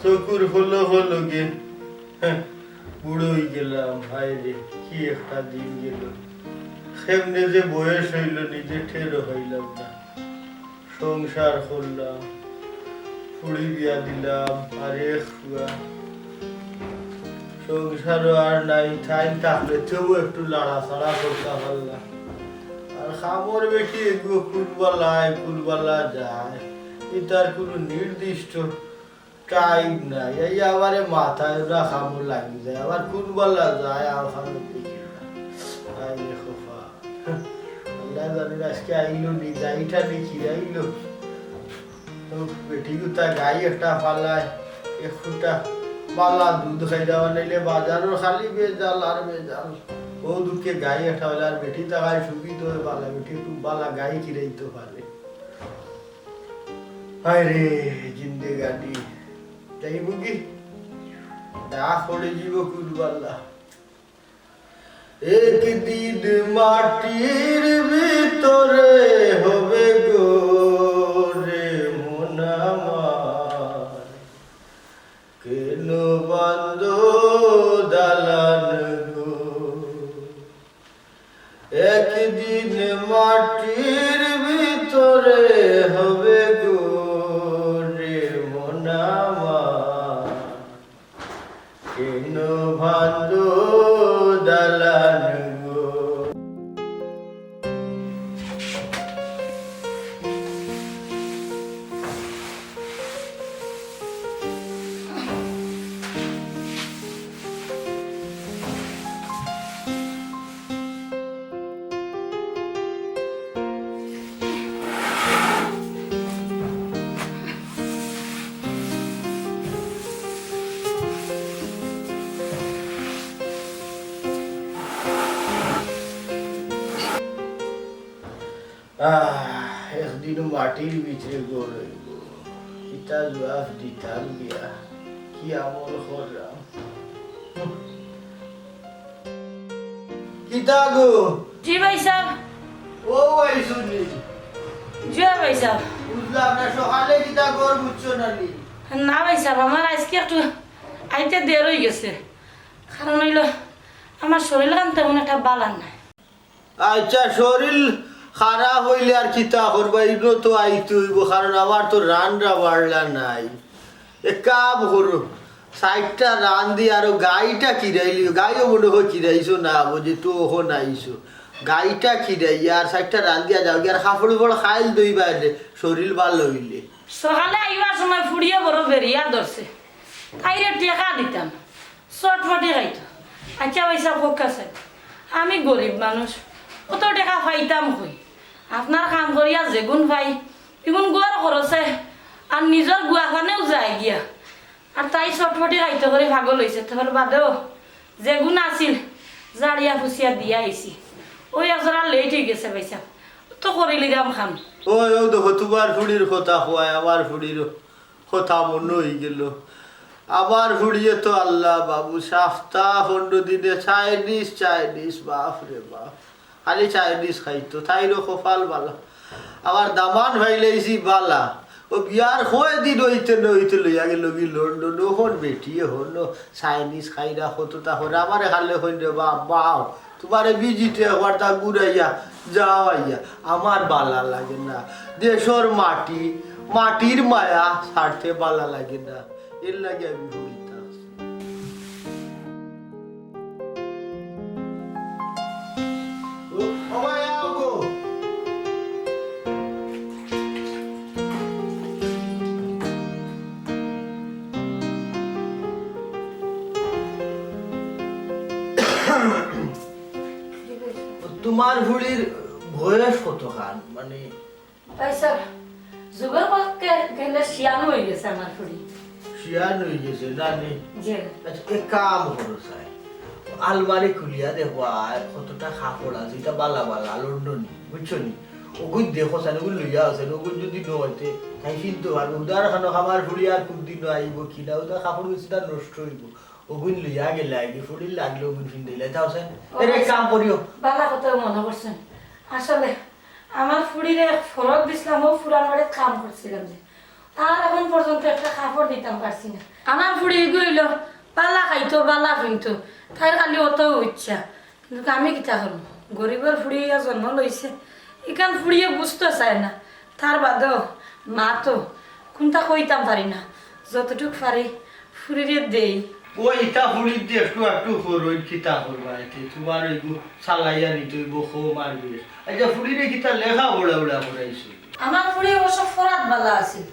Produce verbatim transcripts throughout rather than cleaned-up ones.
চকুর পলক পলকে, হ্যাঁ, বুড়ো অই গেলাম। হায় রে, কি একটা দিন গেল। কেমনে যে বয়স অইল, নিজে টেরও পাইলাম না। সংসার করলাম, ফুড়ি বিয়া দিলাম, আর এক ফুয়া। সংসারও আর নাই, তাইন থাকলে তেও একটু লাড়াচাড়া করতাম পারলাম। আর কামর বেটি এগু কুনবালা আয়, কুনবালা যায়, ইতার কুনু নির্দিষ্ট টাইম নাই। এই আমারে মাথায় ওরা কামড় লাগি যায়, আবার কুনবালা যায়, আমার দেখি না। আই রে খোফা। আল্লাহ জানে আজকে আইলো নি, গাইটা নি কিরাইলো। তো বেটি গুতা গাই একটা ফালায়, এক ফুটা বালা দুধ খাইতা পারলে বাজারর খালি বেজাল আর বেজাল। ও দুঃখে গাই একটা ফালায়, আর বেটি তাকায় সুখী তো বালা, বেটি একটু বালা গাই কিরাইতো পারে। হায় রে, জিন্দেগানি। যাইব কি? না করে জীব কুরবাল্লা। একদিন মাটির ভিতরে হবে গো রে মন আমার। কেন বান্ধো দালান গো? একদিন মাটির ভিতরে হবে গো রে মন আমার, কেন বান্ধো দালান গো? আহ, একদিন মাটির ভিতরে ঘর অইব। কিতা জুয়াফ দিতাম গিয়া, কি আমল করলাম। কিতা গো? জি ভাইসাব। ও ভাই শুনি। জি ভাইসাব। বুঝলাম না, সকালে কিতা ঘর বুঝছো না নি? না ভাইসাব, আমার আইজকে একটু আইতে দের অই গেছে। কারণ অইলো, আমার শরীরখান তেমন একটা বালা নাই। আচ্ছা, শরীর খারাপ অইলে আর কিতা করবা, ইনো তো আইতে অইব, কারণ আমার তো রান্না বাড়লা নাই। এক কাম করো, চাইরটা রান্দি আরো গাইটা কিরাইলিও, গাইও মনে হয় কিরাইছো না, বুঝি তো অখন আইছো। গাইটা কিরাই আর চাইরটা রান্দিয়া যাও, আর কাপড় উপড় খাইল দই বাইরে, শরীর বালা অইলে। সকালে আইবার সময় ফুড়িয়ে বড় বেরিয়া ধরছে, তাইরে টেকা দিতাম। চটপটি খাইতো। আচ্ছা ভাইসাব, কউক্কা চাই, আমি গরিব মানুষ, অত টেকা পাইতাম কই? আপনার কাম করিয়া যেগুন পাই, ইগুন ঘর খরচে, আর নিজর গুয়াখানেও যায় গিয়া। আর তাই চটপটি খাইতো করি পাগল অইছে, তার বাদেও যেগুন আছিল, জাড়িয়া ফুছিয়া দিয়া আইছি। ওই একজরা লেট অই গেছে ভাইসাব, তো করিলিরাম কাম। ওই, ও দেখো, তুমার ফুড়ির কথা কওয়ায় আমার ফুড়ির কথা মনো অই গেল। আমার ফুড়িয়ে তো আল্লাহ বাবু, সাপ্তা পনরো দিনে চাইনিজ, চাইনিজ, বাপ রে বাপ। খালি চাইনিজ খাইতো, তাইরও কপাল বালা। আমার দামান পাইলাইছি বালা। ও বিয়ার কয়দিন অইতে না অইতে লইয়া গেল কি লন্ডন, অখন বেটিয়ে অখন চাইনিজ খাইরা কততা করে। আমারে খালি কইন রে বাপ, বাপ, তুমারে ভিজিটে একবারতা ঘুরাইয়া যাও আইয়া, আমার বালা লাগে না। দেশর মাটি, মাটির মায়া ছাড়তে বালা লাগে না, এর লাগি আমি বইতা আছি। ও, ও মায়া, ও গো। তুমার ফুড়ির বয়স কতখান? মানে, ভাইসাব, যুগর পক্ষে গেলে শিয়ান অই গেছে আমার ফুড়ি। শিয়ান অই গেছে, না নি? জি। আচ্ছা, এক কাম করো চাই, আলমারি খুলিয়া দেখো, আর কততা কাপড় আছে, ইতা বালা বালা, লন্ডনি, বুঝছো নি? অগুইন দেখো চাই, অগুইন লইয়া আছে, অগুইন যদি নয় তে, তাই ফিনতো পারবো। উদার খানো আমার ফুড়ি আর কুনদিন আইব কি না, উদার কাপড় বেশি তার নষ্ট অইব। অগুইন লইয়া গেলে আইবি, ফুড়ির লাগলে অগুইন ফিন্দাইলে, তাও চাই। ও এর এক আচ্ছা। কাম করিও। বালা কথা মনো করছইন। আসলে আমার ফুড়িরে ফরক দিছলাম, অউ ফুরান বাড়িত কাম করছিলাম যে। আর অখন পর্যন্ত একটা কাপড় দিতাম পারছি না। আমার ফুড়ি ইগু অইলো বালা খাইতো, বালা ফিনতো, তাইর খালি অত ইচ্ছা। কিন্তু আমি কিতা করমু? গরিবর ফুড়ি অইয়া জন্ম লইছে, ইখান ফুড়িয়ে বুঝতো চায় না। তার বাদেও মা তো কুনতা কইতাম পারি না, যতটুক পারি ফুড়িরে দেই। ও ইতা ফুড়ির দি একটু একটু করইন, কিতা করবা এতে? তুমার ইগু চালাইয়া নিতে অইবো, খো মারবে। আচ্ছা, ফুড়িরে কিতা লেখা পড়া উড়া করাইছো? আমার ফুড়ি অবশ্য পড়াত বালা আছিল,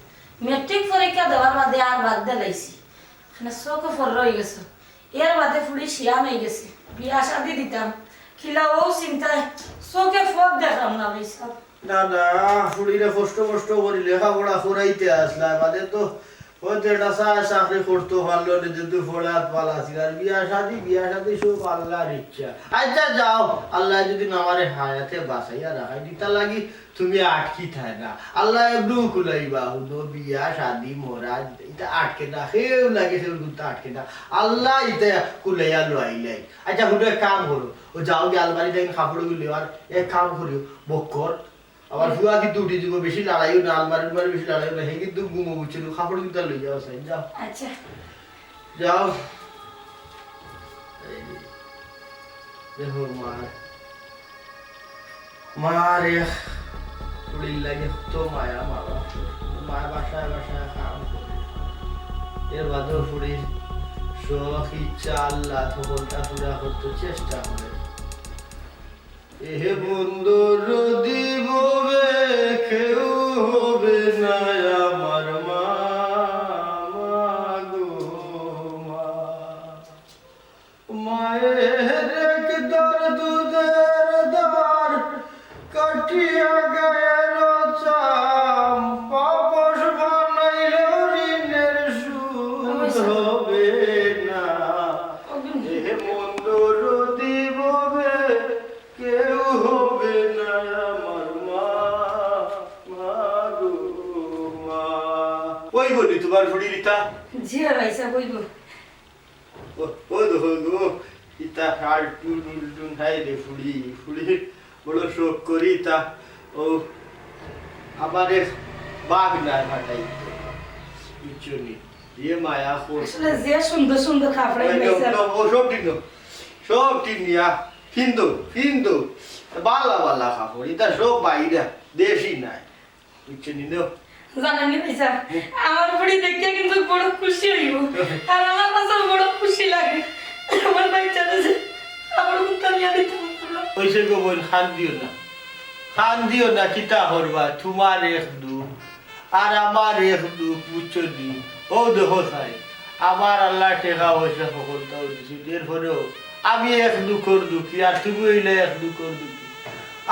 মেট্রিক পরীক্ষা দেওয়ার বাদে আর বাদ দিলাইছি। মানে চউখো ফর অইগেছে। এর বাদে ফুড়ি শিয়ান অইগেছে। বিয়া শাদি দিতাম, কিলা অউ চিন্তায় চউখে ফর দেখলাম না ভাইসাব। না, না, ফুড়িরে কষ্ট মষ্ট করি লেখাপড়া করাইতে আছলা, বাদে তো অউ তো এটা চা-, চাকরি করতো পারলো না, যেহেতু পড়াত বালা আছিল। আর বিয়া শাদি, বিয়া শাদি সব আল্লার ইচ্ছা। আচ্ছা যাও, আল্লায় যদি আমারে হায়াতে বাঁচাইয়া রাখইন, ইতার লাগি তুমি আটকি থায় না, আল্লায় এমনেউ কুলাইবা। হুনো, বিয়া, শাদি, মরা, ইতা আটকে না, কেউ লাগে কেউ কিন্তু আটকে না, আল্লায় ইতা কুলাইয়া লইলাই। আচ্ছা, হুনো, এক কাম করো, অউ যাও গিয়া আলমারি থাকি কাপড় গুলি আর এক কাম করিও, বক্কর, আমার ফুয়া কিন্তু উঠি দিব, বেশি লড়াইও না, আলমারি উলমারি বেশি লড়াইও না, হে কিন্তু ঘুমো বুঝছো, কাপড় কিন্তু লই যাও, সাইড যাও। আচ্ছা। যাও। এই দেখো মা, মার এক ফুড়ির লাগি তো মায়া মারা। মা বাসায় বাসায় কাম করে। এর বাদেও ফুড়ির শখ ইচ্ছা আল্লাহ তো কোনটা পুরা করতে চেষ্টা করে। এ বন্ধুর দিববে কেউ হবে না আমার মা, মা গো মা। মায়ের এক দার দুধের দার কাটিয়া গায়ের চাম, পাপোশ বানাইলেও ঋণের সুদ হবে না। এ বন্ধুর দিববে কেউ হবে না আমার মা, মা গো মা। অইবো নি তুমার ফুড়ির ইতা? জি ভাইসাব, অইবো। ও, ও দেখো গো, ইতা হাড় টুন উল্টুন হায় রে ফুড়ি, ফুড়ি বড় শখ করি তা। ও, আমারে বাঘ না ফাটাই, বুঝছো নি? ইয়ে মায়া কর। আসলে যে সুন্দর সুন্দর কাপড় ওই ভাইসাব। ও সব ঠিক, সব ঠিক নিয়া, ফিন্দো, ফিন্দো, বালা বালা কাপড়, ইতা সব বাইরা, দেশি নায়। বুঝছো নি, নেও। জানো নি ভাইসাব, আমার ফুড়ি দেখিয়া কিন্তু বড় খুশি অইবো। আর আমার কাছেও বড় খুশি লাগে। আমার বাচ্চাটা যে আমার মুখটা নিয়ে দিতে পারলো। অইছে গো বইন, কান্দিও না। কান্দিও না, কিতা করবা? তুমার এক দুখ, আর আমার এক দুখ, বুঝছো নি? অউ দেখো চাই, আমার আল্লায় টেকা পয়সা হকলতাউ দিছইন, এরপরেও আমি এক দুখর দুখি, আর তুমি অইলে এক দুখর দুখি।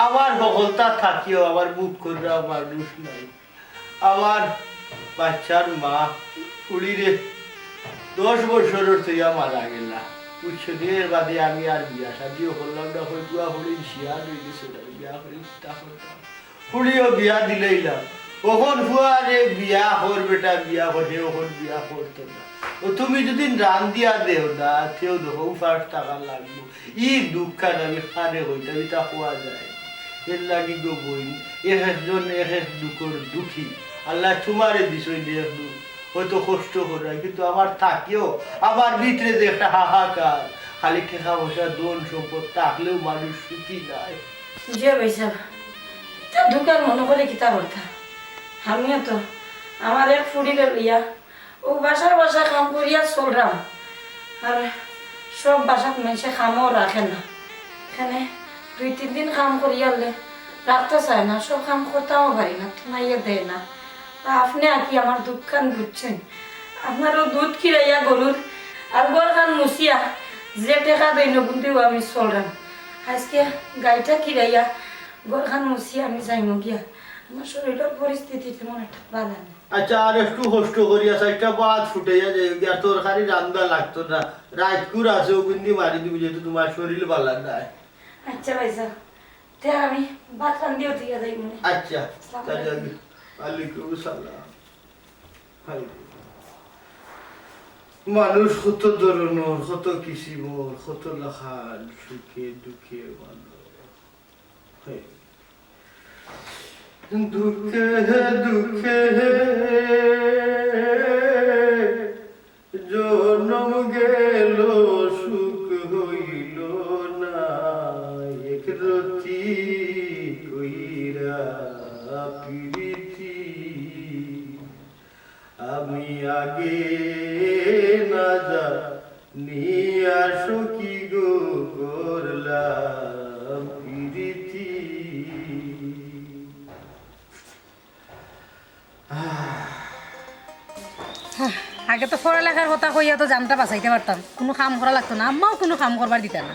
আমার হকলতা থাকিও, আমার বুক কররা মানুষ নাই। আমার বাচ্চার মা ফুড়িরে দশ বছরর থইয়া মারা গেলা, বুঝছো নি? এর বাদে আমি আর বিয়া শাদিও করলাম না, অখন ফুয়া ফুড়ির শিয়ান অইগেছে, বিয়া করি চিন্তা করতাম। ফুড়িও বিয়া দিলাইলাম। অখন ফুয়ারে বিয়া কর বেটা, বিয়া কর, হে অখন বিয়া করতো না। ও তুমি যদি রান্দিয়া দেও না, তেও দেখো উপাস থাকা লাগবো। ই দুখখান আমি কারে কইতাম, ইতা কওয়া যায়। এর লাগি গো বইন, এক একজন এক এক দুখর দুখি। আল্লায় তুমারে দিছইন এক দুখ, হয়তো কষ্ট কররায়, কিন্তু আমার থাকিও, আমার ভিতরে যে একটা হাহাকার, খালি টেকা পয়সা, ধন সম্পদ থাকলেও মানুষ সুখী নায়। জি ভাইসাব, ইতা দুখ আর মনো করি কিতা করতা? আমিও তো আমার এক ফুড়িরে লইয়া অউ বাসায় বাসায় কাম করিয়া চলরাম। আর সব বাসাত মানষে কামও রাখে না। এখানে দুই তিন দিন কাম করিয়ালে রাখতা চায় না, সব কাম করতামও পারি না, তুনাইয়া দেয় না। তা আপনে আকি আমার দুখখান বুঝছইন। আপনারও দুধ খিরাইয়া গরুর আর ঘরখান মুছিয়া যে টেকা দেইন, অগুন দিয়াউ আমি চলরাম। আইজকে গাইটা খিরাইয়া ঘরখান মুছিয়া আমি যাইমু গিয়া। আমার শরীলর পরিস্থিতি তেমন একটা বালা না। আচ্ছা, আর একটু কষ্ট করিয়া চাইরটা ভাত ফুটাইয়া যাইও গিয়া, আর তরকারি রান্দা লাগতো না। রাইতকুর আছে, অগুন দি মারি দিমু, যেহেতু তুমার শরীল বালা নায়। আচ্ছা ভাইসাব, তে আমি ভাত রান্দিয়া থইয়া যাইমু নে। আচ্ছা, আসসালামু তাহলে আলাইকুম। আমি, ওয়ালাইকুম আসসালাম। হাই। মানুষ কত ধরনর, কত কিসিমর, কত লাখান সুখে দুখে মানুষ। দুঃখে দুঃখে সুখ হইল না এক রতি কইরা পিরিতি। আমি আগে না জানিয়া সখী গো করলাম পিরিতি। আহ, আগে তো পড়ালেখার কথা কইয়া তো জানটা বাঁচাইতে পারতাম, কুনু কাম করা লাগতো না, আম্মাও কুনু কাম করবার দিতা না।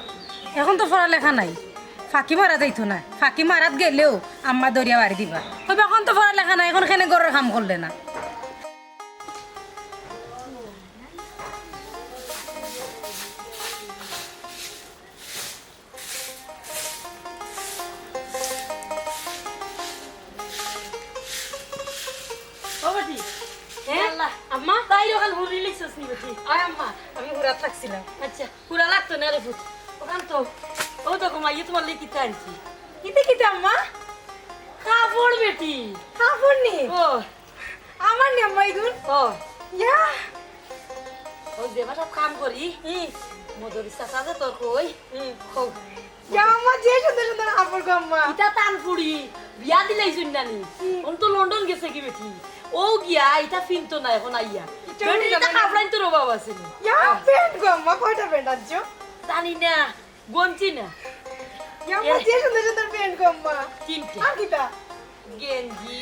এখন তো পড়ালেখা নাই, ফাঁকি মারা যাইতো না, ফাঁকি মারাত গেলেও আম্মা দরিয়া বাড়ি দিবা। কইবা, "এখন তো পড়ালেখা নাই, এখন কেনে ঘরর কাম করলে না?" ও বেটি, হ্যাঁ? আল্লাহ, আম্মা? তাই ওখান হুরি লিখছস নি বেটি? আয় আম্মা, আমি হুরাত লাগছিলাম। আচ্ছা, হুরা লাগতো না রে পুত। ওখান তো, ও তো ঘুমাইয়ে তোমার লাগি কিতা আনছি। কিতা কিতা আম্মা? কাপড় বেটি। কাপড় নি? ও। আমার নি আম্মা ইগুন? ও। ইয়া। ওই যে বাসাত কাম করি, হুম। মদরিস চাচা যে তোর কই? হুম। কও। ইয়া আম্মা, যে সুন্দর সুন্দর কাপড় গো আম্মা। ইটা তান ফুড়ি, বিয়া দিলাইছইন না নি? হুম। অন তো লন্ডন গেছে গি বেটি। ও গিয়া, ইটা ফিনতো না এখন আইয়া। ইটা বেটি, ইটা কাপড়াইন তোর অভাব আছে নি? ইয়া, প্যান্ট গো আম্মা, কয়টা প্যান্ট আনছো? জানি না। গনছি না। ইয়া, আমার এ। যে সুন্দর সুন্দর প্যান্ট গো আম্মা। তিনটা। আর কিতা? গেঞ্জি,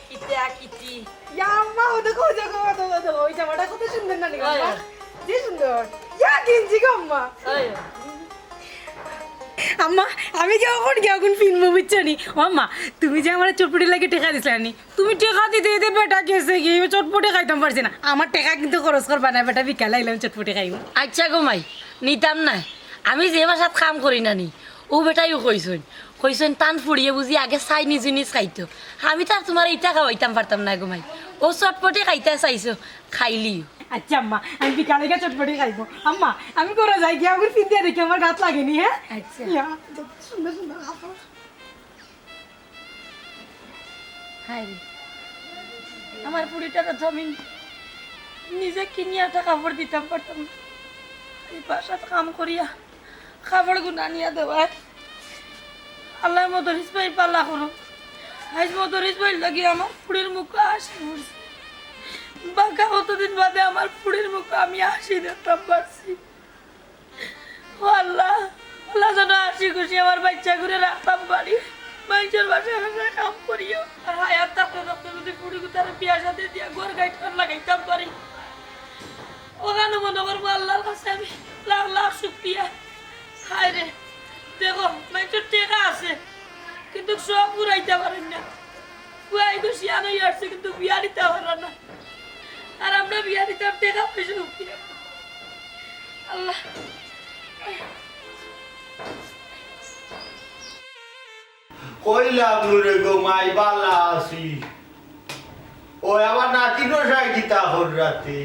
কিতা কিতি। ইয়া আম্মা, ও দেখো, ও দেখো, ও দেখো, ও দেখো, ওই জামাটা কত সুন্দর না নি গো আম্মা? ওই। যে সুন্দর। ইয়া গেঞ্জি গো আম্মা। ওই। আম্মা, আমি যে অখন গিয়া অখন ফিনমু বুঝছো নি? ও আম্মা, তুমি যে আমার চটপটি লাগি টেকা দিছলা নি, তুমি টেকা দিতে দিতে বেটা গেছে গি, চটপটি খাইতাম পারছি না। আমার টেকা কিন্তু খরচ করবা না, বেটা বিকালে আইলাম চটপটি খাইমু। আচ্ছা গো মাই, নিতাম না। আমি যে বাসাত কাম করি না নি, ও বেটাইও কইছইন, কইছইন তান ফুড়িয়ে বুঝি আগে চাইনিজ উইনিজ খাইতো। আমি তো আর তোমার ইটা খাওয়াইতাম পারতাম না গো মাই। ও চটপটি খাইতা চাইছো, খাইলিও। আচ্ছা আম্মা, আমি বিকালে গিয়া চটপটি খাইমু। আম্মা, আমি ঘরো যাই গিয়া, আমার ফিন্দিয়া দেখি আমার গাত লাগে নি, হ্যাঁ? আচ্ছা। ইয়া, সুন্দর সুন্দর কাপড়। হায় রে, আমার ফুড়িটারে তো আমি নিজে কিনিয়া একটা কাপড় দিতাম পারতাম না। এই বাসাত কাম করিয়া কাপড় গুনা আনিয়া দেওয়ার। আল্লায় মদরিস ভাইর পাল্লা করো। আইজ মদরিস ভাইর লাগি আমার ফুড়ির মুখো হাসি ফুটছে। বাক্কা কতদিন বাদে আমার ফুড়ির মুখো আমি হাসি দেখতাম পারছি। ও আল্লাহ, আল্লাহ যেন হাসি খুশি আমার বাইচ্চাগুরে রাখতাম পারি। মাইনষর বাসায় বাসায় কাম করিও। আর হায়াত থাকতে থাকতে যদি ফুড়িগুতারে বিয়া শাদি দিয়া ঘর গাইট লাগাইতাম পারি, অখানো মনো করমু আল্লার কাছে আমি লাখ লাখ শুকরিয়া। হায় রে, দেখো, মাইনষর টেকা আছে, কিন্তু শখ পুরাইতা পারইন না। পুয়াইগু শিয়ান অইয়া আইছে, কিন্তু বিয়া দিতা পাররা না। আর আমরা বিয়া দিতাম টেকা পয়সা উঠিয়া। আল্লাহ। কইলাম নু রে গো মাই, বালা আছি। ওই আমার নাতি নশায় কিতা হর রাতে।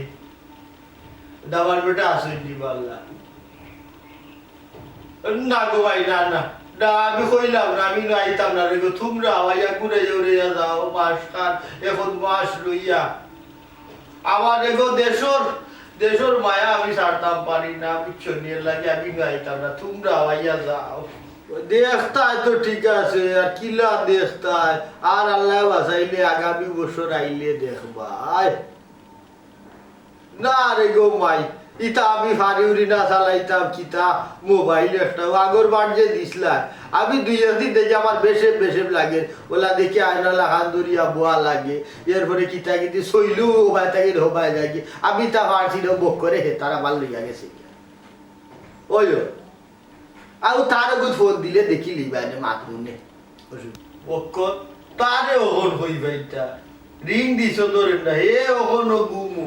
দাবার বেটা আছইন নি বালা? না গো ভাই, না, না। না, আমি কইলাম না, আমি নু আইতাম না রে গো। তুমরা আওয়াইয়া ঘুরাইয়া উড়াইয়া যাও, মাস খান, এখন মাস লইয়া। আমার রে গো দেশর, দেশর মায়া আমি ছাড়তাম পারি না, বুঝছো নি? এর লাগি আমি নু আইতাম না, তুমরা আওয়াইয়া যাও। দেখতায় তো ঠিক আছে, আর কিলা দেখতায়? আর আল্লায় বাঁচাইলে আগামী বছর আইলে দেখবায়। না রে গো মাই, ইতা আমি ফারি উড়ি না চালাইতাম, কিতা মোবাইল একটা আগর বার যে দিছলা, আমি দুই একদিন দেখি আমার বেশেপ বেশেপ লাগে, ওলা দেখি আয়নালা হান ধরিয়া বওয়া লাগে, এরপরে কিতা কিতি শৈলু ওবায় থাকি হবায় যায় কি, আমি তা ফারছি না বক করে হে তারা মাল লইয়া গেছে। ওই ও। আউ তার অগুত ফোন দিলে দেখিলিবায় নে মাতমু নে। অসুবিধা। অকল তারে অখন কইবায়টা। রিং দিছো ধরে না, হে অখনো ঘুমো।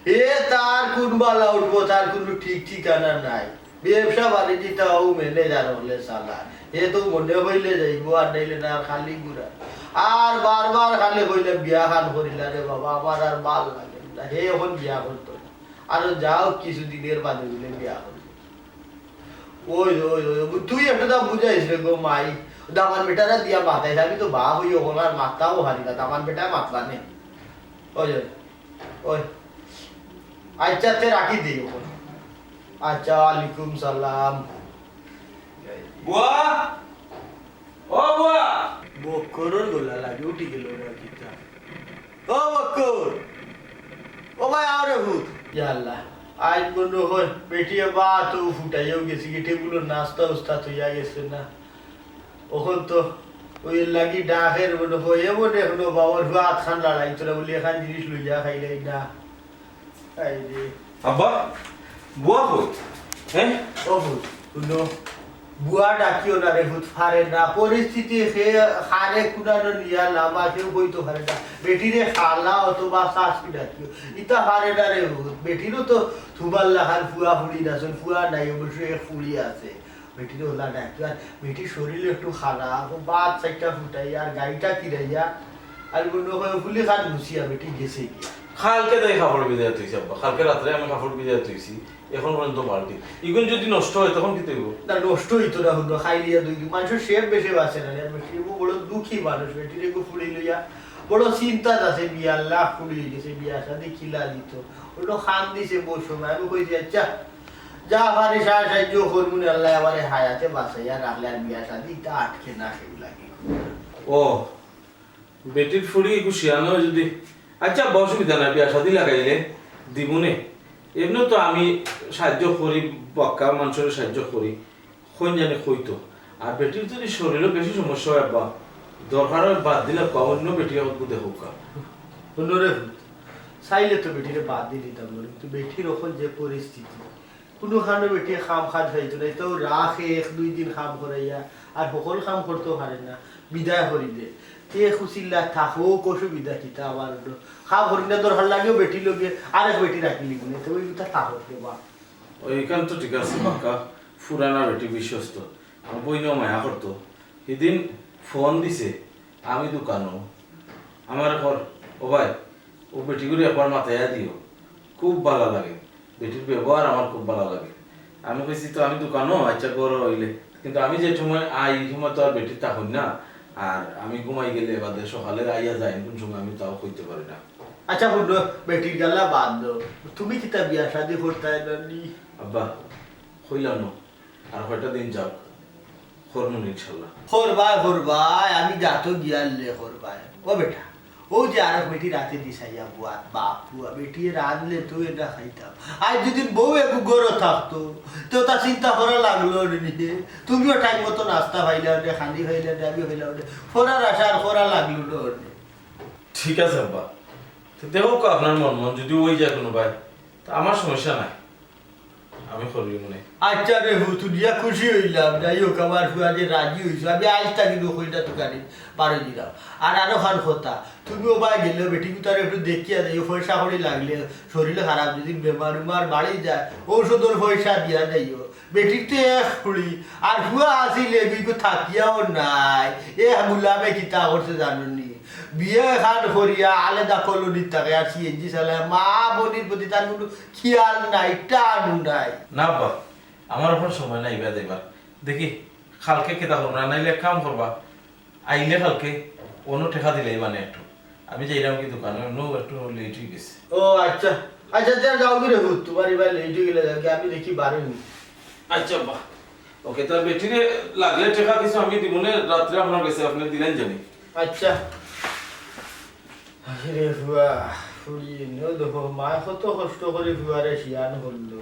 হে তার কুন বালা উঠবো, তার কুনু ঠিক ঠিকানা নাই। ব্যবসা বাণিজ্য তাও ম্যানেজার অকলে চালায়। হে তো মনে অইলে যাইবো, আর নাইলে না, খালি ঘুরা। আর বারবার খালি কইলে বিয়া খান করিলা রে বাবা, আমার আর বালা লাগে না। হে অখন বিয়া করতো না। আরো যাও কিছুদিনর বাদে অইলে বিয়া করবো। ওই, ওই, ওই, ওই, তুই একটা দা বুঝাইস রে গো মাই। দামান বেটারা দিয়া মাতাইস, আমি তো বাপ অই অখন আর মাততাও পারি না, দামান বেটা মাতবা নে। ওই, ওই, ওই। আচ্ছা, তে রাখি দেই অখন। আচ্ছা, ওয়ালাইকুম সালাম। বুয়া, ও বুয়া। বক্করর গলা লাগি উঠি গেল না কিতা? ও বক্কর, ও ভাই, আও রে পুত। ইয়া আল্লাহ, আইজ মনো অয় বেটিয়ে ভাতও ফুটাইয়াও গেছে গি, টেবুলো নাস্তা উস্তা থইয়া গেছে না। অখন তো অউ লাগি ডাকের মনো অয়, এমন এখনো বাবার ভাত খান লড়াইতো না বুলি এখান জিনিস লইয়া খাইলাই না। আব্বা, বুয়া কই? হ্যাঁ? ও পুত, হুনো, বুয়া ডাকিও না রে পুত, পারে না। পরিস্থিতি হে হারে কুনানো নিয়া লামা, কেউ কইতো পারে না। বেটিরে খালা অথবা শাশি ডাকিও। ইতা পারে না রে পুত। বেটিরও তো তুমার লাখান ফুয়া ফুড়ি নাছইন, ফুয়া নাই, অবশ্য এক ফুড়ি আছে। বেটিরে অলা ডাকিও। আর বেটির শরীর একটু খারাপ, অউ ভাত চাইরটা ফুটাইয়া আর গাড়িটা কিরাইয়া আর মনো অয় ফুলি খান মুছিয়া বেটি গেছে গিয়া। কালকে তাই কাপড় ভিজাইয়া থইছি আব্বা, কালকে রাত্রে আমি কাপড় ভিজাইয়া থইছি, এখন পর্যন্ত পাল্টি। ইগুন যদি নষ্ট অয় তখন কিতা অইবো? না, নষ্ট অইতো না, হুনো, খাইলিয়া দুই দিন। মানষর শেপ বেশে বাঁচে না, আর বেটি এগু বড় দুঃখী মানুষ, বেটিরে এগু ফুড়ি লইয়া বড় চিন্তাত আছে, বিয়ার লাখ ফুড়ি অই গেছে, বিয়া শাদি কিলা দিতো, অইলো খান দিছে বউ সময়। আমি কইছি, আচ্ছা, যা পারি সা-, সাহায্য করমু নে, আল্লায় আমারে হায়াতে বাঁচাইয়া রাখলে আর বিয়া শাদি ইতা আটকে না, কেউ লাগি। ও, বেটির ফুড়ি এগু শিয়ানো যদি, আচ্ছা, অসুবিধা নাই, বিয়া শাদি লাগাইলে দিমুনে। এমনেও তো আমি সাহায্য করি, বাক্কা মানষরে সাহায্য করি, কইন জানি কইতো। আর বেটির যদি শরীরও বেশি সমস্যা অয় আব্বা, দরকার অয় বাদ দিলে কও, অইন্য বেটি অগু দেখউক্কা। হুনো রে পুত, চাইলে তো বেটিরে বাদ দি দিতাম না, কিন্তু বেটির অখন যে পরিস্থিতি, কুনু খানো বেটিয়ে কাম কাজ পাইতো না, ইতাও রাখে এক দুই দিন কাম করাইয়া, আর হকল কাম করতেও পারে না, বিদায় করি দে। তে খুশিল্লা থাকউক, অসুবিধা কিতা আবার অইলো? কাম করি না, দরকার লাগেও বেটি লগে আরেক বেটি রাখিলিমুনে, তে অউ কথা থাকউক রে বা। অউ ইখান তো ঠিক আছে, বাক্কা পুরানা বেটি বিশ্বস্ত, আমার বইনও মায়া করতো। হিদিন ফোন দিছে, আমি দোকানো। আমারে কর, "ও ভাই, অউ বেটিগুরে একবার মাতাইয়া দিও, খুব ভালা লাগে, বেটির ব্যবহার আমার খুব ভালা লাগে।" আমি কইছি, "তো আমি দোকানো, আচ্ছা, ঘরো অইলে।" কিন্তু আমি যে সময় আই, ই সময় তো আর বেটি থাকইন না, আর আমি ঘুমাই গেলে বাদে সকালে আইয়া যাইন কুন সময়, আমি তাও কইতে পারি না। আচ্ছা, হুনো, বেটির গালা বাদ দেও, তুমি কিতা বিয়া শাদি করতায় না নি? আব্বা, কইলাম না, আর কয়টা দিন যাউক, করমুনে ইনশাল্লাহ। করবায়, করবায়, আমি গাতো গিয়ালে করবায়। ও বেটা, অউ যে আরক বেটি রাতে দিছাইয়া বুয়াত, বাপ বুয়া, বেটিয়ে রানলে তো এটা খাইতাম। আইজ যদি বউ এগু ঘরো থাকতো, তো তা চিন্তা করা লাগলো নে নিজে। তুমিও টাইম মতো নাস্তা পাইলায় নে, খানি পাইলায় নে, আমি পাইলাম নে। করার আশা আর করা লাগলো না নে। ঠিক আছে আব্বা, তো দেখউক্কা আপনার মন মন, যদি অই যায় কুনু ভাই, তা আমার সমস্যা নাই। আমি করিমুনে। আচ্ছা রে পুত, হুনিয়া খুশি অইলাম। যাই হউক, আমার ফুয়া যে রাজি অইছো, আমি আইজ থাকি নু কইটা তুকানি পারে দিলাম। আর আরো খান কথা, তুমি অবায় গেলে বেটি গুতারে একটু দেখিয়া যাইও, পয়সা কড়ি লাগলে, শরীর খারাপ যদি বেমার উমার বাড়ি যায়, ঔষধর পয়সা দিয়া যাইও। বেটির তো এক ফুড়ি, আর ফুয়া আছিল এগু থাকিয়াও নাই। এ গুলামে কিতা করছে জানো নি? বিয়া খান করিয়া আলাদা কলোনিত থাকে আর সিএনজি চালায়, মা বইনর প্রতি তার কুনু খিয়াল নাই, টানও নাই। না আব্বা, আমার অখন সময় নাই ইবা যাইবার। দেখি, কালকে কিতা করমু না, নাইলে এক কাম করবা, আইলে কালকে অনো টেকা দিলাইবানে একটু। আমি যাইরাম কি দোকানো, অনো একটু লেট অই গেছে। ও আচ্ছা, আচ্ছা, তে যাওগি রে পুত, তুমার ইবা লেট অই গেলে যাওগি, আমি দেখি বারই নি। আচ্ছা আব্বা, ওকে, তে বেটিরে লাগলে টেকা কিছু আমি দিমুনে, রাত্রে আপনার গেছে, আপনে দিলাইন জানি। আচ্ছা। আরে ফুয়া, ফুড়ি, এনে দেখো, মায় কত কষ্ট করি ফুয়ারে শিয়ান করলো।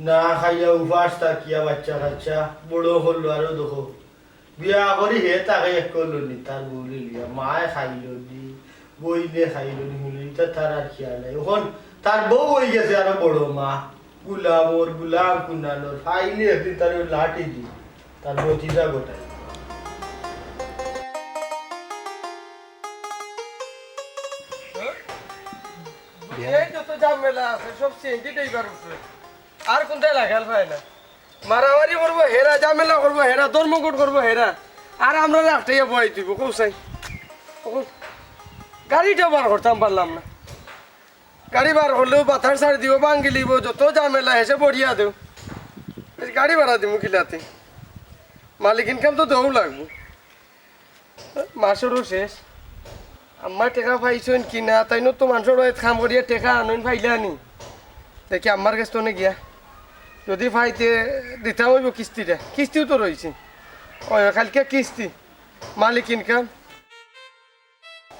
না খাইয়া উপাস থাকিয়া বাচ্চা কাচ্চা বড় করলো, আরো দেখো। বিয়া করি হে তাকে এক করলো নি, তার বউ লইয়া। মায় খাইলো নি, বইনে খাইলো নি, হুনলো নি, তা তার আর খিয়াল নাই। অখন তার বউ অই গেছে আরো বড় মা। গুলামর, গুলাম কুনানোর, ফাইলে একদিন তারে লাঠি দি, তার ভতিজা গোটাই। এই যত ঝামেলা আছে, সব সিএনজি ড্রাইভার উঠবে। আর কোনটাই লাগাল পায় না। মারামারি করবো হেরা, ঝামেলা করবো হেরা, ধর্মঘট করবো হেরা। আর আমরা রাখতে বই দিব, কৌসাই। গাড়িটা বার করতাম পারলাম না। গাড়ি বার করলেও বাতার ছাড়ি দিব, ভাঙ্গি লিব, যত ঝামেলা হেসে বড়িয়া দেও। এই গাড়ি ভাড়া দিব কিলাতে? মালিক ইনকাম তো দেওয়াও লাগবো। মাসেরও শেষ। আম্মা টেকা পাইছইন কি না, তাইন তো মানষর বাড়িত কাম করিয়া টেকা আনইন, পাইলা নি? দেখি আম্মার গেছ থনে গিয়া যদি পাইতে দিতাম অইবো কিস্তিটা। কিস্তিও তো রইছে। ওই কাইলকে কিস্তি, মালিক ইনকাম।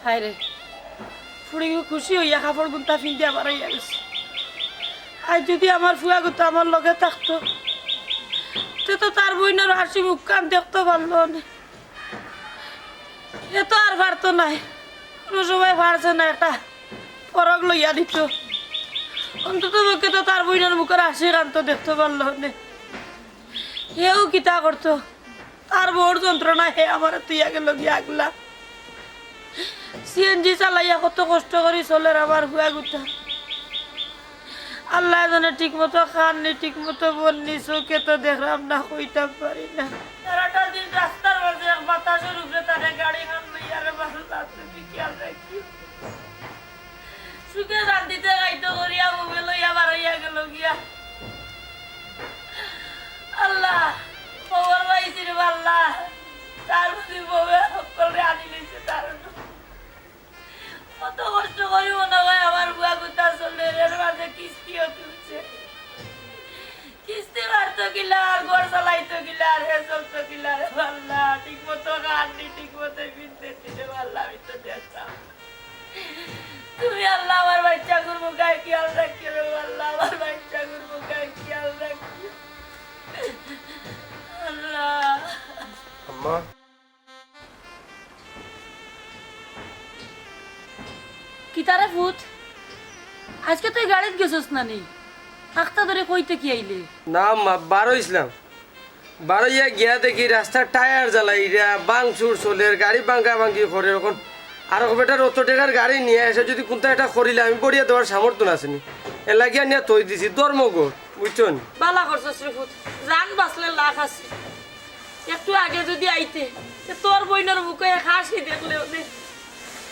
হায় রে, ফুড়িগু খুশি অইয়া কাপড় গুনতা ফিন্দিয়া বারইয়া গেছে। আইজ যদি আমার ফুয়াগুতা আমার লগে থাকতো, তে তো তার বইনর হাসি মুখখান দেখতো পারলো অনে। এ তো আর পারতো নায়, কুনু সময় পারছে না একটা ফরক লইয়া দিত। অন্তত পক্ষে তো তার বইনর মুখর হাসিখান তো দেখতো পারলো অনে। হেও কিতা করতো? তার বউর যন্ত্রণা হে আমারে থইয়া গেলো গিয়া আগলা। সিএনজি চালাইয়া কত কষ্ট করি চলের আমার ফুয়াগুতা। আল্লায় জানে ঠিক মতো খাননি, ঠিক মতো বননি, চউখে তো দেখরাম না, কইতাম পারি না। সারাটা দিন রাস্তার মাঝে এক বাতাসর উপরে তারে গাড়িখান লইয়া রে বারো রাত্রে খেয়াল রাখি। সুখে শান্তিতে খাইতো করিয়া বউয়ে লইয়া বারইয়া গেলো গিয়া। আল্লাহ, খবর পাইছি রে আল্লাহ, তার প্রতি বউয়ে হক্কলরে আনি লইছে তার। কত কষ্ট করি মনে হয় আমার ফুয়াগুতা চলের, এর মাঝে কিস্তিও তুলছে। কিস্তি মারতো কিলা, আর ঘর চালাইতো কিলা, আর হে চলতো কিলা রে আল্লাহ। ঠিক মতো খাননি, ঠিক মতো ফিন্দেরনি রে আল্লাহ, আমি তো দেখতাম। তুমি আল্লাহ আমার বাইচ্চাগুর মুখে খেয়াল রাখিও রে আল্লাহ, আমার বাইচ্চাগুর মুখে খেয়াল রাখিও আল্লাহ। আম্মা। কিতারে ফুত, আইজকে তুই গাড়িত গেছস না নি? আখতা ধরে কইতে কি আইলে? না আম্মা, বারইছলাম। বারইয়া গিয়া দেখি রাস্তার টায়ার জ্বালাইরা, ভাংচুর চলের, গাড়ি ভাঙ্গাভাঙ্গি করের। অখন আরক বেটার অত টেকার গাড়ি নিয়া এসে যদি কুন্তা একটা করিলে আমি বড়িয়া দেওয়ার সামর্থ্য আছে নি। এর লাগিয়া নিয়া থই দিছি ধর্মঘট, বুঝছো নি? বালা করছস রে ফুত, জান বাঁচলে লাখ আছে। একটু আগে যদি আইতে, তে তোর বইনর মুখে এক হাসি দেখলে অনে।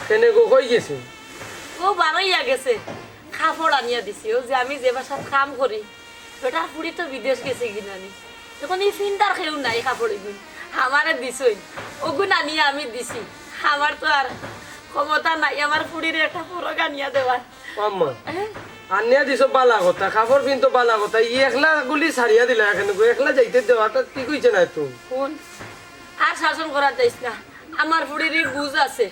কেনে গো, কই গেছে? ও বারইয়া গেছে, কাপড় আনিয়া দিছি। ও যে আমি যে বাসাত কাম করি, বেটার ফুড়ি তো বিদেশ গেছে গি নানি। অখন ই ফিন্দার কেউ নাই কাপড় ইগুন। আমারে দিছইন, অগুন আনিয়া আমি দিছি। আমার তো আর ক্ষমতা নাই আমার ফুড়িরে একটা ফরক আনিয়া দেওয়ার। ও আম্মা, হ্যাঁ? আনিয়া দিছো বালা কথা, কাপড় পিনতো বালা কথা, ই একলা গুলি ছাড়িয়া দিলা কেনে গো, একলা যাইতে দেওয়াটা ঠিক অইছে না তো। হুন, আর শাসন করা যাইস না, আমার ফুড়ির বুঝ আছে।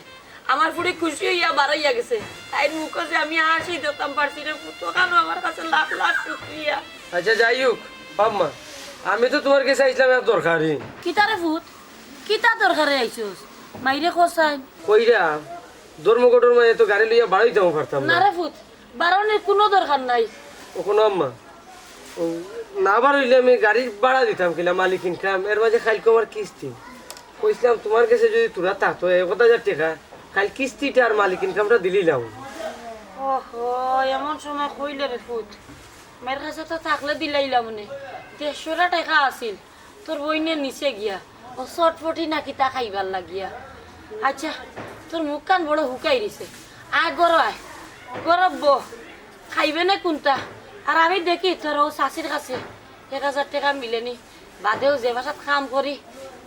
আমার ফুড়ি খুশি অইয়া বারইয়া গেছে, তাইর মুখো যে আমি হাসি দেখতাম পারছি রে ফুত, অখানও আমার কাছে লাখ লাখ শুকরিয়া। আচ্ছা, যাই হোক, ও আম্মা, আমি তো তুমার গেছে আইছলাম এক দরকারে। কিতারে ফুত? কিতা দরকারে আইছস? মাইরে কছাইন। কইরা, ধর্মঘটর মাঝে তো গাড়ি লইয়া বারইতামও পারতাম না। না রে ফুত, বারনির কুনু দরকার নাই। ও কুনু আম্মা, ও না বারইলে আমি গাড়ির ভাড়া দিতাম কিলা, মালিক ইনকাম, এর মাঝে কাইলকু আমার কিস্তি। কইছলাম তুমার গেছে যদি থুড়া থাকতো এক হাজার টেকা, কাইল কিস্তিটা আর মালিক ইনকামটা দিলিলাম। ওহো, এমন সময় কইলে রে ফুত, মাইর কাছে তো থাকলে দিলাইলাম অনে। দেড়শোটা টেকা আছিল, তোর বইনে নিছে গিয়া, ও চটপটি না কিতা খাইবার লাগিয়া। আচ্ছা, তোর মুখখান বড় হুকাই রইছে। আয় ঘরো আয়, ঘরো ব, খাইবে নে কুনটা? আর আমি দেখি তোর অউ চাচির কাছে এক হাজার টেকা মিলে নি, বাদেও যে বাসাত কাম করি,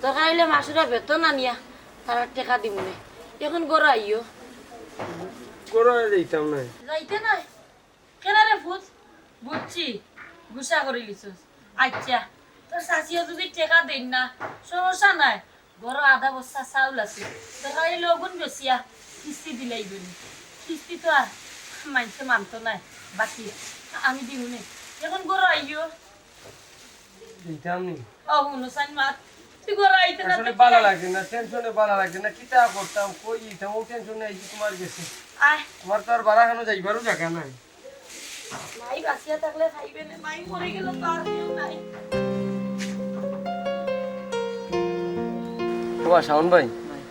দরকার অইলে মাসুরা বেতন আনিয়া তারার টেকা দিমু নে। অখন ঘরো আইও। ঘরো আর যাইতাম নায়। যাইতে নায়? কেনে রে ফুত? বুঝছি, গুসা করিলিছস। আচ্ছা, তোর চাচিয়ে যদি টেকা দেইন না, সমস্যা নাই, ঘরো আধা বস্তা চাউল আছে, দরকার অইলে অগুন বেচিয়া কিস্তি দিলাইবে নে। কিস্তি তো আর মাইনষে মানতো নায়, বাকি আমি দিমু নে। অখন ঘরো আইও। দিতাম নি। ও হুনো সাইন মাত, তুই ঘরো আইতে না আসলে দেখি ভালা লাগে না, টেনশনে ভালা লাগে না, কিতা করতাম, কই দিতাম, অউ টেনশনে আইছি তুমার গেছে। আয়। তুমার তো আর বারা খানো যাইবারও জাগা নাই। মাই বাঁচিয়া থাকলে খাইবে না, মাই মরি গেলে তো আর কেউ নাই। ও শাওন ভাই, ভাই।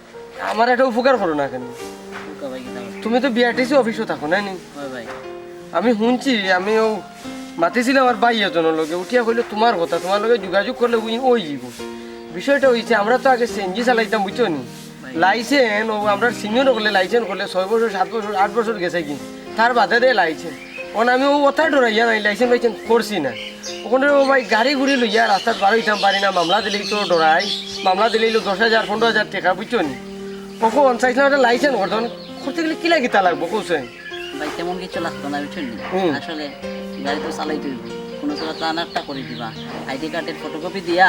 আমার একটা উপকার করো না কেনে? উপকার ভাই, কিতা করো? তুমি তো বিআরটিসি অফিসো থাকো, নায় নি? হয় ভাই। আমি হুনছি, আমি অউ মাতিছিলাম আমার ভাই একজনর লগে, উঠিয়া কইলো তুমার কথা, তুমার লগে যোগাযোগ করলে অই, অইযিবো। বিষয়টা অইছে, আমরা তো আগে সিএনজি চালাইতাম, বুঝছো নি? ভাই। লাইসেন্স, অউ আমরার সিনিয়র অকলে লাইসেন্স করলে ছয় বছর, সাত বছর, আট বছর গেছে গি, তার বাদে দেয় লাইসেন্স। অখন আমি অউ অতা ডরাইয়া নাই, লাইসেন্স ফাইসেন্স করছি না। অখন ও ভাই গাড়ি গুড়ি লইয়া রাস্তাত বারইতাম পারি না, মামলা দিলেই তো ডরাই, মামলা দিলেই তো দশ হাজার, পনরো হাজার টেকা, বুঝছো নি? অখন চাইছিলাম একটা লাইসেন্স করতাম, করতে গেলে কিলা কিতা লাগবো, কওছেন? ভাই, তেমন কিছু লাগতো না, বুঝছেন নি? হুম। আসলে গাড়ি তো চালাইতে অইবো, কুনু সুরত লানারটা করি দিবা। আইডি কার্ডর ফটোকপি দিয়া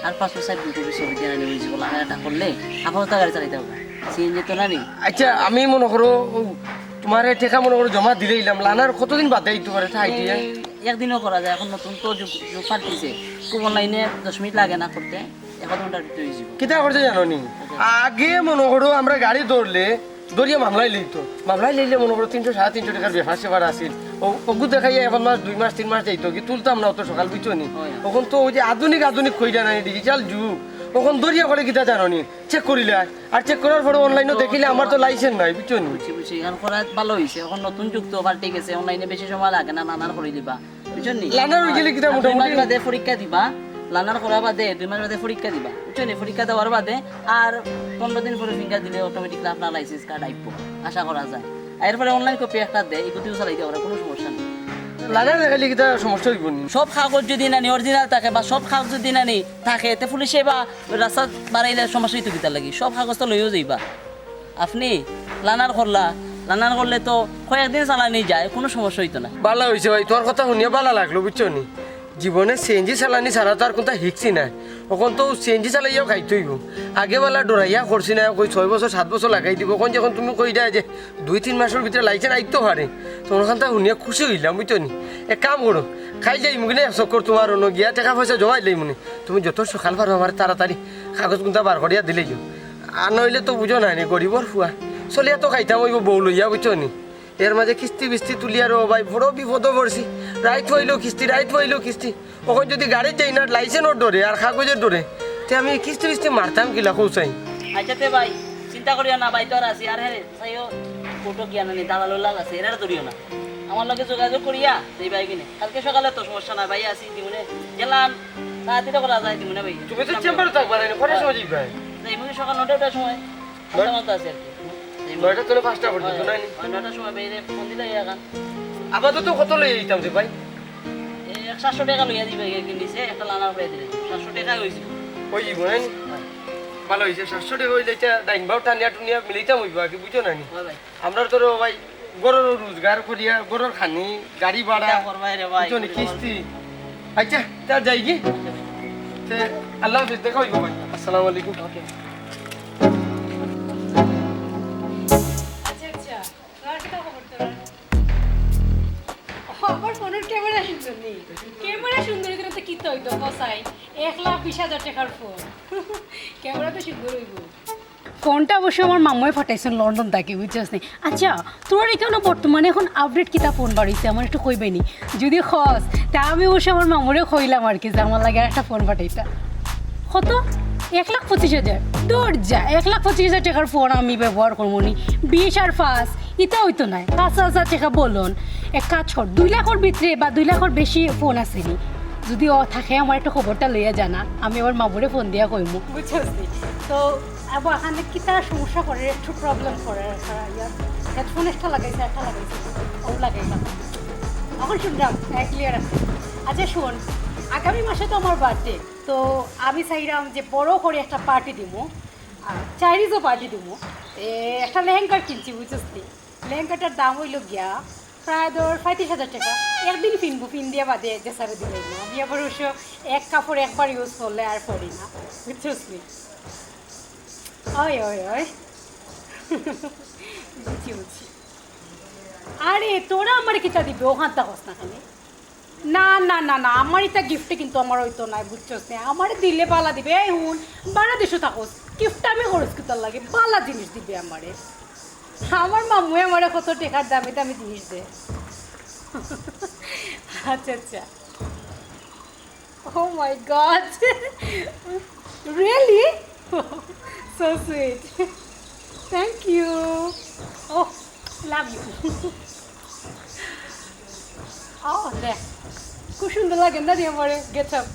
আর পাসপোর্ট সাইজ দুই কপি ছবি দিয়া আনি অইযিবো, লানারটা করলে আপাতত গাড়ি চালাইতে পারবা। সিএনজি তো নানি। আচ্ছা, আমি মনো করো, ও, তুমারে টেকা মনো করো জমা দিলাইলাম, লানার কতদিন বাদে আইতো পারে, তা আইডিয়া? এই একদিনও করা যায়, এখন নতুন তো যুগ, যুগ পাল্টিছে। খুব অনলাইনে দশ মিনিট লাগে না করতে, এক আধ ঘন্টার ভিতরে অইযিবো। কিতা করতে জানো নি? আগে মনো করো আমরা গাড়ি ধরলে, ধরিয়া মামলায় লইতো। মামলায় লইলে মনো করো তিনশো, সাড়ে তিনশো টেকার ব্যাপার স্যাপার আছিল। ও, অগু দেখাইয়া এক মাস, দুই মাস, তিন মাস যাইতো, কি তুলতাম না অত সকাল, বুঝছো নি? অয়। অখন তো ওই যে আধুনিক, আধুনিক কইরা নাই, ডিজিটাল যুগ। অখন ধরিয়া করে কিতা জানো নি? চেক করিলা, আর চেক করার পরে অনলাইনে দেখিলে আমার তো লাইসেন্স নাই, বুঝছো নি? বুঝছি, বুঝছি, এখন করা ভালো অইছে। এখন নতুন যুগ তো পাল্টে গেছে, অনলাইনে বেশি সময় লাগে না, লানার করি দিবা, বুঝছো নি? লানার অই গেলে কিতা আর দুই মাস মোটামুটি? বাদে পরীক্ষা দিবা, লানার করা বাদে দুই মাস বাদে পরীক্ষা দিবা, বুঝছো নি? পরীক্ষা দেওয়ার বাদে আর পনেরো দিন পরে ফিঙ্গার দিলে অটোমেটিকলি আপনার লাইসেন্স কার্ড আইবো, আশা করা যায়। আর এরপরে অনলাইন কপি একটা দেয়, ইগুতিও চালাইতে পারবা, কুনু সমস্যা নাই। লানার দেখাইলে কিতা সমস্যা অইবো নি? সব কাগজ যদি নানি অরিজিনাল থাকে বা সব কাগজ যদি নানি থাকে, তে পুলিশে বা রাস্তাত বাড়াইলে সমস্যা অইতো কিতার লাগি? সব কাগজ তো লইয়াউ যাইবা। আপনি লানার করলা, লানার করলে তো কয়েকদিন চালানি যায়, কুনু সমস্যা অইতো না। ভালা অইছে ভাই, তুমার কথা হুনিয়া ভালা লাগলো, বুঝছো নি? জীবনে সিএনজি চালানি ছাড়া তো আর কুনতা হিকছি না। অখন তো সিএনজি চালাইয়াউ খাইতে অইবো। আগে ভালা ডরাইয়া করছি না, কই ছয় বছর, সাত বছর লাগাই দিবো। অখন যখন তুমি কইরায় যে দুই তিন মাসর ভিতরে লাইসেন্স আইতো পারে, তুমার কথা হুনিয়া খুশি অইলাম, বুঝছো নি? এক কাম করো, কাইল যাইমুগি নে এক চক্কর তুমার অনো গিয়া, টেকা পয়সা জমাইলাইমু নে। তুমি যত সকাল পারো আমারে তাড়াতাড়ি কাগজ কুনতা বার করিয়া দিলাইও। আর নাইলে তো বুঝো না নি, গরিবর ফুয়া, চলিয়া তো খাইতাম অইবো বউ লইয়া, বুঝছো নি? এর মাঝে কিস্তি বিস্তি তুলিয়া রে ভাই, বড় বিপদো পড়ছি। রাইত অইলো কিস্তি, রাইত অইলো কিস্তি। অখন যদি গাড়িত যাই না, লাইসেন্সর ডরে আর কাগজর ডরে, তে আমি কিস্তি বিস্তি মারতাম কিলা, কও চাই? আচ্ছা তে ভাই, চিন্তা করিও না ভাই, তো আর আছি। আর হে, চাইও, কোর্টো গিয়া না নি, দালাল উলাল আছে, এরারে ধরিও না। আমার লগে যোগাযোগ করিয়া যাইবায় গি নে। কালকে সকালে তো সমস্যা নাই ভাই, আছি দিমুনে। গেলাম, তাড়াতাড়ি করা যায় দিমুনে ভাই। তুমি তো চেম্বারো থাকবা না, কটার সময় যাইবায়? যাইমুনে সকাল নয়টা, নয়টার সময়। নয়-, আস্তে আস্তে আছে আর কি। এই নয়টা থেকে পাঁচটা পর্যন্ত, হয়, নানি? হয়, নয়টার সময় বাইরে ফোন দিলে এখন। আপাতত কত লইয়া যাইতাম রে ভাই? এই এক সাতশো টেকা লইয়া দিবা, এই নিচে একটা লানার করে দিলে। সাতশো টেকা অইছে। অইযিবো, নানি? হয়। ভালা অইছে, সাতশো টেকা অইলে ইটা ডাইন বাউ টানিয়া টুনিয়া মিলাইতাম অইবো আর কি, বুঝছো নানি? হয় ভাই। আমরা তো রে ভাই, ঘরর রোজগার করিয়া, ঘরর খানি, গাড়ি ভাড়া, কিতা করবায় রে ভাই, বুঝছো নি, কিস্তি। আচ্ছা, তে যাই গি? তে, আল্লাহ হাফেজ, দেখা অইবো ভাই। আসসালামু আলাইকুম। ওকে। আচ্ছা, আচ্ছা, তুমার কিতা খবর তুমার? ও, আমার ফোনর ক্যামেরা সুন্দর নি? ক্যামেরা সুন্দর অইতো না তে কিতা অইতো, কও চাই? এক লাখ বিশ হাজার টেকার ফোন। ক্যামেরা তো সুন্দর অইবো। ফোনটা অবশ্য আমার মামুয়ে পাঠাইছইন লন্ডন থাকি, বুঝছস নি? আচ্ছা, তুমার ইখানো বর্তমানে এখন আপডেট কিতা ফোন বার অইছে, আমারে একটু কইবে নি? যদি কস, তে আমি অবশ্য আমার মামুরে কইলাম আর কি, যে আমার লাগি আরেকটা ফোন পাঠাইতা। কত? এক লাখ পঁচিশ হাজার? দুর যা, এক লাখ পঁচিশ হাজার টেকার ফোন আমি ব্যবহার করমু নি। বিশ আর পাঁচ, ইতা অইতো নায়। পাঁচ হাজার টেকা বলন। এক কাজ কর, দুই লাখর ভিতরে বা দুই লাখর বেশি ফোন আছে নি? যদি অয় থাকে, আমারে একটু খবরটা লইয়া জানা, আমি আমার মামুরে ফোন দিয়া কইমু। বুঝছস নি? তো আবু, এখানে কিতা সমস্যা করে, একটু প্রবলেম করে, একটা ইয়া, হেডফোন একটা লাগাইছে, একটা লাগাইছে, ও লাগাইলাম। এখন শুনলাম, হ্যাঁ, ক্লিয়ার আছে। আচ্ছা শুন, আগামী মাসে তো আমার বার্থডে, তো আমি চাইলাম যে বড় করি একটা পার্টি দিমু, আর চাইনিজও পার্টি দিমু। এ, একটা লেহেঙ্গা কিনছি, বুঝছস নি? লেহেঙ্গাটার দাম অইলো গিয়া প্রায় ধর পঁয়ত্রিশ হাজার টেকা। একদিন পিনবো, পিন্দিয়া বাদে যে স্যারে দিলাইবো। আমি আবার অবশ্য এক কাপড় একবার ইউজ করলে আর পরি না, বুঝছস নি? ওই, ওই, ওই। বুঝছি, বুঝছি। আরে, তোরা আমারে কিতা দিবে? অখানতা কস না কেন? না, না, না, না, আমার ইতা গিফটে কিন্তু আমার অইতো নায়, বুঝছস নি? আমারে দিলে বালা দিবে। এই হুন, বাংলাদেশো থাকস, গিফট আমি খরচ কিতার লাগি? বালা জিনিস দিবে আমারে। আমার মামুয়ে আমারে কত টেকার দামি দামি জিনিস দেয়। আচ্ছা, আচ্ছা। Oh my God! Really? So sweet. Thank you. Oh, love you. Oh, দেখ। খুব সুন্দর লাগে না রে আমারে গেট আপ?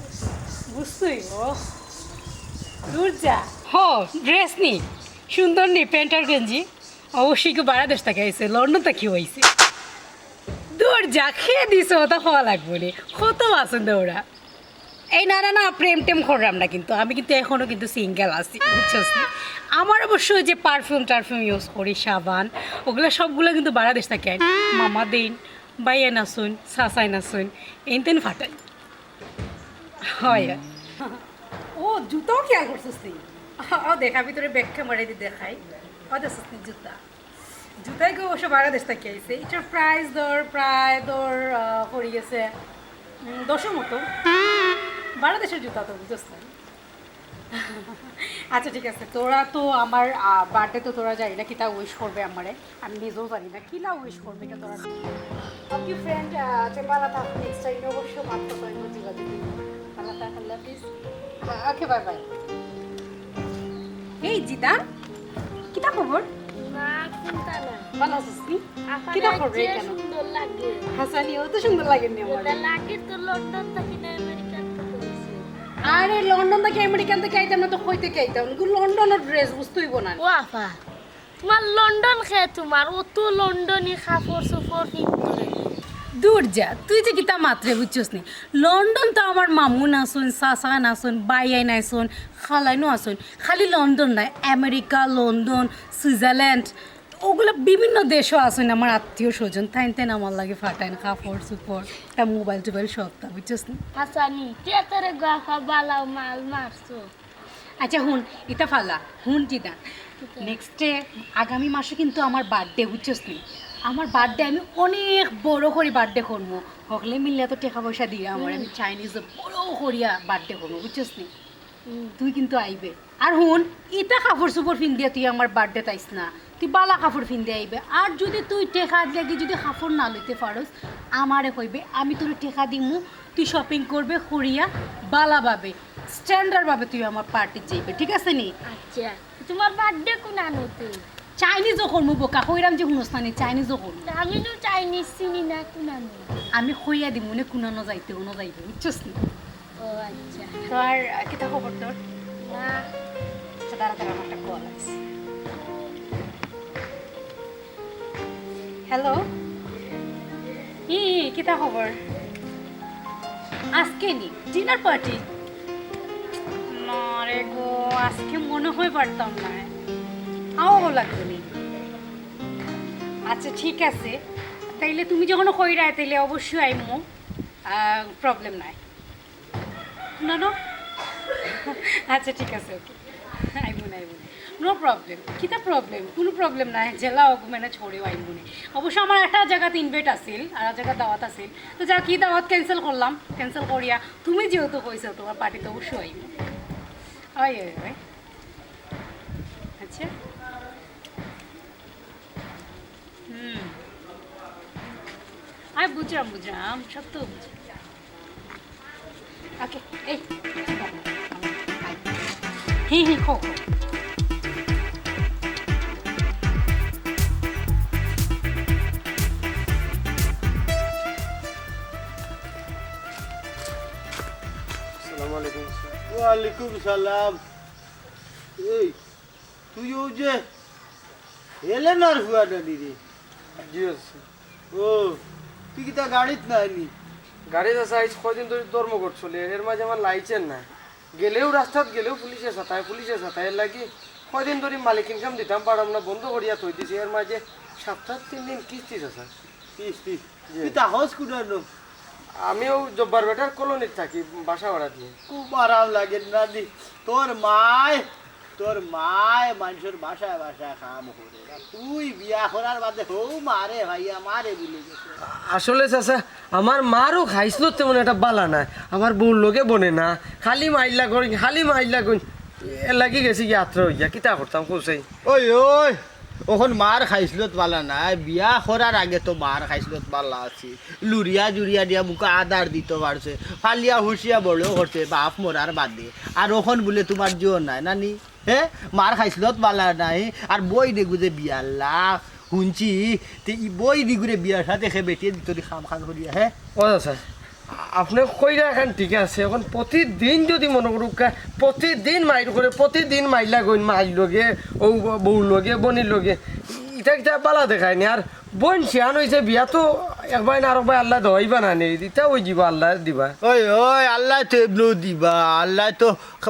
বুঝছস? ও। দুর যা। হ, ড্রেস নি। সুন্দর নি, প্যান্ট আর গেঞ্জি। অবশ্যই কেউ বাংলাদেশ থাকি আইছে, লন্ডন থাকি আইছে। দুর যা, কে দিছে, অতা কওয়া লাগবো নি। কত আছইন দে ওরা। এই না, না, না, প্রেম টেম করলাম না কিন্তু। আমি কিন্তু এখনো কিন্তু সিঙ্গেল আছি, বুঝছস নি? আমার অবশ্য ওই যে পারফিউম টারফিউম ইউজ করি, সাবান, ওগুলা সবগুলা কিন্তু বাংলাদেশ থাকি আনি। মামা দেইন, ভাইয়াইন আছইন, চাচাইন আছইন, এইন তেন ফাটাইন। অয়। ও, জুতাও খেয়াল করছস তুই? ও দেখ, আমি তোরে ব্যাখ্যা মারি দি দেখাই। ও দেখছস নি জুতা? জুতাইগু অবশ্য বাংলাদেশ থাকি আইছে। ইটার প্রাইস ধর, প্রায় ধর, আহ, পড়ি গেছে, উম, দশর মতো। বাংলাদেশর জুতা তো, বুঝছস না? আচ্ছা, ঠিক আছে, তোরা তো আমার, আহ, বার্থডে তো তোরা জানি না কিতা উইশ করবে আমারে, আমি নিজেও জানি না কিলা উইশ করবে এটা তোরা। ওকে ফ্রেন্ড, আহ, তুই ভালা থাক, নেক্সট টাইম অবশ্য মাত্র কয়েক যোগাযোগ দিবি। ভালা থাক, আল্লাহ হাফিজ। ওকে, বাই বাই। এই জিদান, কিতা খবর? না, চিন্তা না। ভালা আছস নি? আপারে কিতা খবর যে এখানে? সুন্দর লাগে। হাসানি, অত সুন্দর লাগে নি আমার। ওটা লাগে তো লন্ডন থাকি না, আমেরিকান থাকি আইছে। আরে, লন্ডন থাকি আমেরিকান থাকি আইতাম না তো কই থাকি আইতাম? এগু লন্ডনর ড্রেস, বুঝতে অইবো না। ও আপা, তোমার লন্ডন কে তোমার? অত লন্ডনি কাপড় চোপড় পিন্দরে। দূর যা, তুই যে কিতা মাতরে বুঝছস নি। লন্ডন তো আমার মামুন আছইন, চাচাইন আছইন, ভাইয়াইন আছইন, খালাইনও আছইন। খালি লন্ডন নায়, আমেরিকা, লন্ডন, সুইজারল্যান্ড, অগুলা বিভিন্ন দেশও আছইন আমার আত্মীয় স্বজন। তাইন তেন আমার লাগি ফাটাইন কাপড় চোপড়, তা মোবাইল টোবাইল সবতা, বুঝছস নি? হাসানি, তে তোরে গাফা বালাও মাল মারছো। আচ্ছা হুন, ইতা ফালা, হুন জিদান। কিতা? নেক্সটে আগামী মাসে কিন্তু আমার বার্থডে, বুঝছস নি? আমার বার্থডে আমি অনেক বড় করি বার্থডে করমু। হকলে মিললে তো টেকা পয়সা দিয়া আমার, আমি চাইনিজ বড় করিয়া বার্থডে করমু, বুঝছস নি? হুম। তুই কিন্তু আইবে। আর হুন, ইতা কাপড় চোপড় পিন্দিয়া তুই আমার বার্থডেত আইস না, তুই বালা কাপড় পিন্দিয়া আইবে। আর যুদি তুই টেকা লাগি যুদি কাপড় না লইতে পারস, আমারে কইবে, আমি তোরে টেকা দিমু, তুই শপিং করবে করিয়া বালাভাবে, স্ট্যান্ডার্ড ভাবে তুই আমার পার্টিত যাইবে, ঠিক আছে নি? আচ্ছা, তোমার বার্থডে কুনানো তে? চাইনিজও করমু বোকা, কইরাম যে হুনস না নি, চাইনিজও করমু। তা আমি তো চাইনিজ চিনি না, কুনানো? আমি কইয়া দিমু নে কুনানো যাইতে, অনো যাইবে, বুঝছস নি? ও আচ্ছা। তো আর, আহ, কিতা খবর তোর? না। আচ্ছা, দাঁড়া, দাঁড়া, আমার একটা কল আছে। হ্যালো? ই, ই, কিতা খবর? আজকে নি, ডিনার পার্টি? না রে গো, আজকে মনে হয় পারতাম না। আওয়া লাগবো নি। আচ্ছা, ঠিক আছে। তাইলে তুমি যখন কইরায়, তাইলে অবশ্যই আইমু। আহ, প্রবলেম নাই। না, না। আচ্ছা, ঠিক আছে, ওকে। আইমু না, আইমু না। No problem. কিতা প্রবলেম? কুনু প্রবলেম নাই। যেলা অউক, ম্যানেজ করিও আইমু নে। অবশ্য আমার একটা জাগাত ইনভাইট আছিল, আর জাগাত দাওয়াত আছিল। তো যাক, ই দাওয়াত ক্যান্সেল করলাম। ক্যান্সেল করিয়া তুমি যেহেতু কইছো তোমার পার্টিত অবশ্যই আইমু। অয়, অয়, অয়। আচ্ছা। হুম। আমি বুঝলাম, বুঝলাম, সব তো বুঝলাম। ওকে, এই, হি, হি, খো, খো। আসসালামু আলাইকুম, স্যার। ওয়ালাইকুম সালাম। এই, তুই অউ যে হেলেনার ফুয়া নানি রে? জি, স্যার। ও, তুই কিতা গাড়িত নাই নি? গাড়িত আছে, আইজ কয়দিন ধরি ধর্মঘট চলে, এর মাঝে আমার লাইসেন্স নাই। গেলেউ রাস্তাত গেলেউ পুলিশে সাতায়, পুলিশে সাতায়, এর লাগি কয়দিন ধরি মালিক ইনকাম দিতাম পারলাম না, বন্ধ করিয়া থই দিছি। এর মাঝে সপ্তাত তিন দিন কিস্তি আছে, স্যার। কিস্তি? জি। তুই থাকস কুনানো? আমি অউ জব্বার বেটার কলোনিত থাকি, বাসা ভাড়া দিয়া। খুব আরাম লাগে নানি। তোর মায়, তোর মায় মানষর বাসায় বাসায় কাম করে। আর তুই বিয়া করার বাদে হউ মারে ভাইয়া, মারে ভুলি গেছস। আসলে চাচা, আমার মারও খাইছলত তেমন একটা বালা নায়। আমার বউর লগে বনে না, খালি মাইল্লা করি, খালি মাইল্লা করি। এর লাগি গেছি গিয়া আত্রা অইয়া, কিতা করতাম কও চাই? ওই, ওই, অখন মার খাইছলত বালা নায়, বিয়া করার আগে তো মার খাইছলত বালা আছিল। লুরিয়া জুরিয়া দিয়া মুখো আদার দিতো পারছে, ফালিয়া হুশিয়া বড় করছে বাপ মরার বাদে। আর অখন বুলে তুমার জিও নাই, নানি? হে, মার খাইছলত বালা নায়। আর বইন এগু যে বিয়াল্লা, হুনছি, তে ই বইন এগুরে বিয়ার সাথে খে বেটিয়ে দিতো নি কাম কাজ করিয়া, হে? ও চাচা, আপনে কইরা অখান ঠিক আছে, অখন প্রতিদিন যুদি মনো করুক্কা, প্রতিদিন মাইর করে, প্রতিদিন মাইল্লা কইন, মাইর লগে, অউ বউর লগে, বইনর লগে, ইতা কিতা বালা দেখায় নি। আর বইন শিয়ান অইছে, বিয়া তো একবায় না আরকবায় আল্লায় দেওয়াইবা না নি, ইতা অই যিবা, আল্লায় দিবা। ওই, ওই, আল্লায় তো এমনেউ দিবা, আল্লায় তো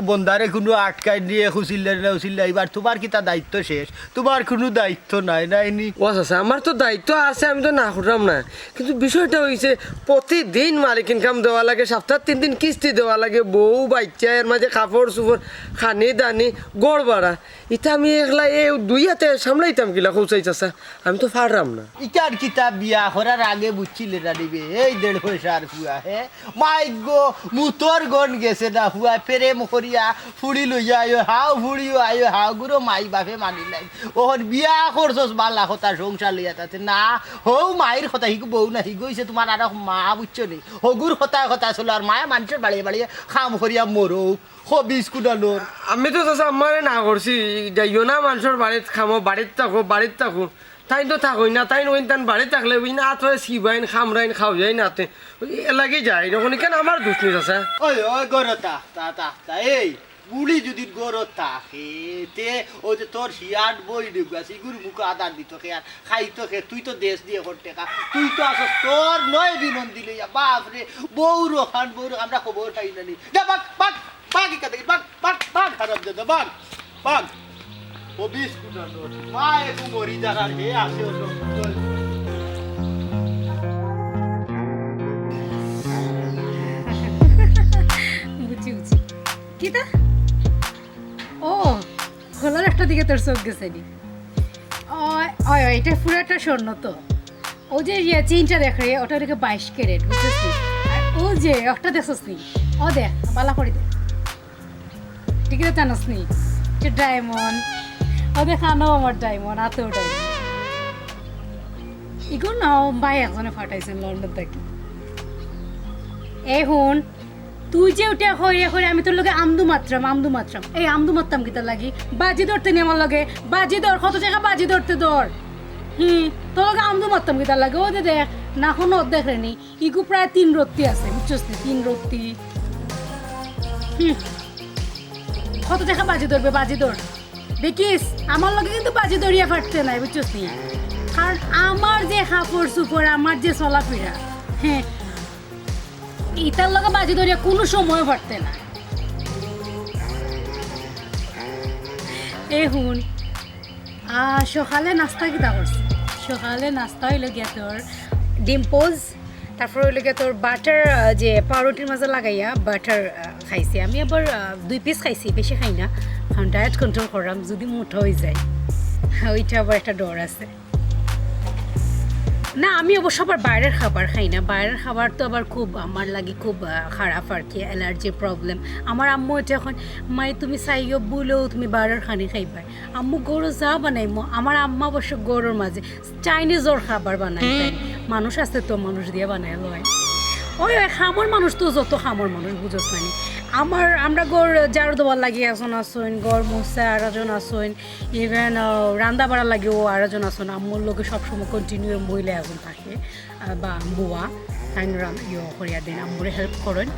বন্দারে কুনু আটকাই নিয়া খুশিল্লা না উশিল্লা, এবার তুমার কিতা দায়িত্ব শেষ? তুমার কুনু দায়িত্ব নাই, নাই নি? ও চাচা, আমার তো দায়িত্ব আছে, আমি তো না করলাম না, কিন্তু বিষয়টা অইছে প্রতিদিন মালিক ইনকাম দেওয়া লাগে, সপ্তার তিন দিন কিস্তি দেওয়া লাগে, বউ বাইচ্চা, এর মাঝে কাপড় চুপড়, খানি দানি, ঘর ভাড়া, ইতা আমি একলা এ দুই হাতে সামলাইতাম কিলা, কও চাই চাচা? আমি তো পাররাম না। ইতার কিতা বিয়া করার আগে বুঝছিলে না নিবে, এই দেড় পয়সার ফুয়া, হে? মাইগো, মুতর গন গেছে না ফুয়া, প্রেম করিয়া ফুড়ি লইয়া আইও, হাও ফুড়িও আইও, হাও গুরো মাই বাপে মানি নাই। ওহন বিয়া করছস বালা কথা, সংসার লইয়া তাতে না, হউ মাইর কথা, হিগু বউ না, হিগু অইছে তুমার আরক মা, বুঝছো নি? হগুর কথা কথা চলো, আর মায়া মানষর বাড়িয়ে বাড়িয়ে কাম করিয়া মরো। খবিস কুনানোর। আমি তো চাচা আম্মারে না করছি, যাইও না মানষর বাড়িত কামো, বাড়িত থাকো, বাড়িত থাকো। তাইন তো থাকইন না, তাইন অইন তান বাড়িত থাকলে অইন আতরে সিবাইন, খামরাইন, খাওয়াইন আতে। এর লাগি যাই, অখন ইখান আমার দুষ নি চাচা। ওই, ওই, গরো তা, তা, তা, তা, এই, বুড়ি যদি গরো থাকে, তে ওই যে তোর হিয়াট বই ডুবগা, সিগুর মুখো আদার দিত কে আর খাইতো কে, তুই তো দেশ দিয়ে এখন টেকা, তুই তো আসস তোর নয় বিনন্দি লইয়া, বাপ রে, বউ রোহান, বউ রোহান, আমরা খবর পাই না নি। যা, বাক, বাক, বাক, ইকা দেখি, বাক, বাক, বাক, হারাম দাদা, বাক, বাক। ও বিশ কুটার লোক, মা একটু মরি যার আর হে আসে অন্য। বুঝছি, বুঝছি। কিতা? ও, গলার একটা দিকে তোর চোখ গেছে নি? ওই, ওই, ওই, এটা পুরাটা স্বর্ণ তো। ও যে ইয়ে চেইনটা দেখ রে, ওটা অইলো বাইশ ক্যারেট, বুঝছস নি? আর ও যে, ওটা দেখছস নি? ও দেখ, বালা করি দেখ। ঠিক আছে, জানোস নি? এটা ডায়মন্ড। ও দেখ, আনো আমার ডায়মন্ড, আতো ডায়মন্ড। ইগো নাও, ভাই একজনে ফাটাইছেন লন্ডন থাকি। এ হুন, তুই যে উঠে কইরে কইরে আমি তোর লগে আমদু মাতরাম, আমদু মাতরাম। এই আমদু মাততাম কিতার লাগি? বাজি ধরতে নি আমার লগে? বাজি ধর, কত টেকা বাজি ধরতে ধর। হুম, তোর লগে আমদু মাততাম কিতার লাগি? ও দে দেখ, না কোনো অর্ধেক রে নি। ইগু প্রায় তিন রত্তি আছে, বুঝছস নি? তিন রত্তি। হুম, কত টেকা বাজি ধরবে? বাজি ধর। দেখিস, আমার লগে কিন্তু বাজি ধরিয়া ফাটতে নাই, বুঝছস নি? কারণ আমার যে কাপড় চুপড়, আমার যে চলাফেরা, হ্যাঁ, ইতার লগে বাজি ধরিয়া কোনো সময় ফাটতে না। এ হুন, আহ, সকালে নাস্তা কিতা করছি? সকালে নাস্তা অইলো গিয়া তোর ডিম পোজ, তারপর অইলো গিয়া তোর বাটার, আহ, যে পাউরুটির মাঝে লাগাইয়া বাটার, আহ, খাইছি। আমি আবার, আহ, দুই পিস খাইছি, বেশি খাই না, কারণ ডায়েট কন্ট্রোল করলাম, যদি মোটা অই যায়, ওইটা আবার একটা ডর আছে। না, আমি অবশ্য আবার বাইরের খাবার খাই না। বাইরের খাবার তো আবার খুব আমার লাগি খুব, আহ, খারাপ আর কি, অ্যালার্জি প্রবলেম। আমার আম্মু এটা এখন, "মাই, তুমি চাইও বুলেও তুমি বাইরের খানি খাইবায়।" আম্মু ঘরো যা বানাইমু, আমার আম্মা অবশ্য ঘরর মাঝে চাইনিজর খাবার বানাই তাই। মানুষ আছে তো, মানুষ দিয়া বানাই লয়। ওই, ওই কামর মানুষ তো যত কামর মানুষ, বুঝছ না নি? আমার, আমরা ঘর ঝাড়ু দেওয়ার লাগি একজন আছইন, ঘর মুছতে আর একজন আছইন, ইভেন, আহ, রান্দা বাড়ার লাগিও আর একজন আছইন, আম্মুর লগে সবসময় কন্টিনিউ মহিলা একজন থাকে, আহ, বা বুয়া, তাইন রান-, ইয়ে করিয়া দেন, আম্মুরে হেল্প করেন।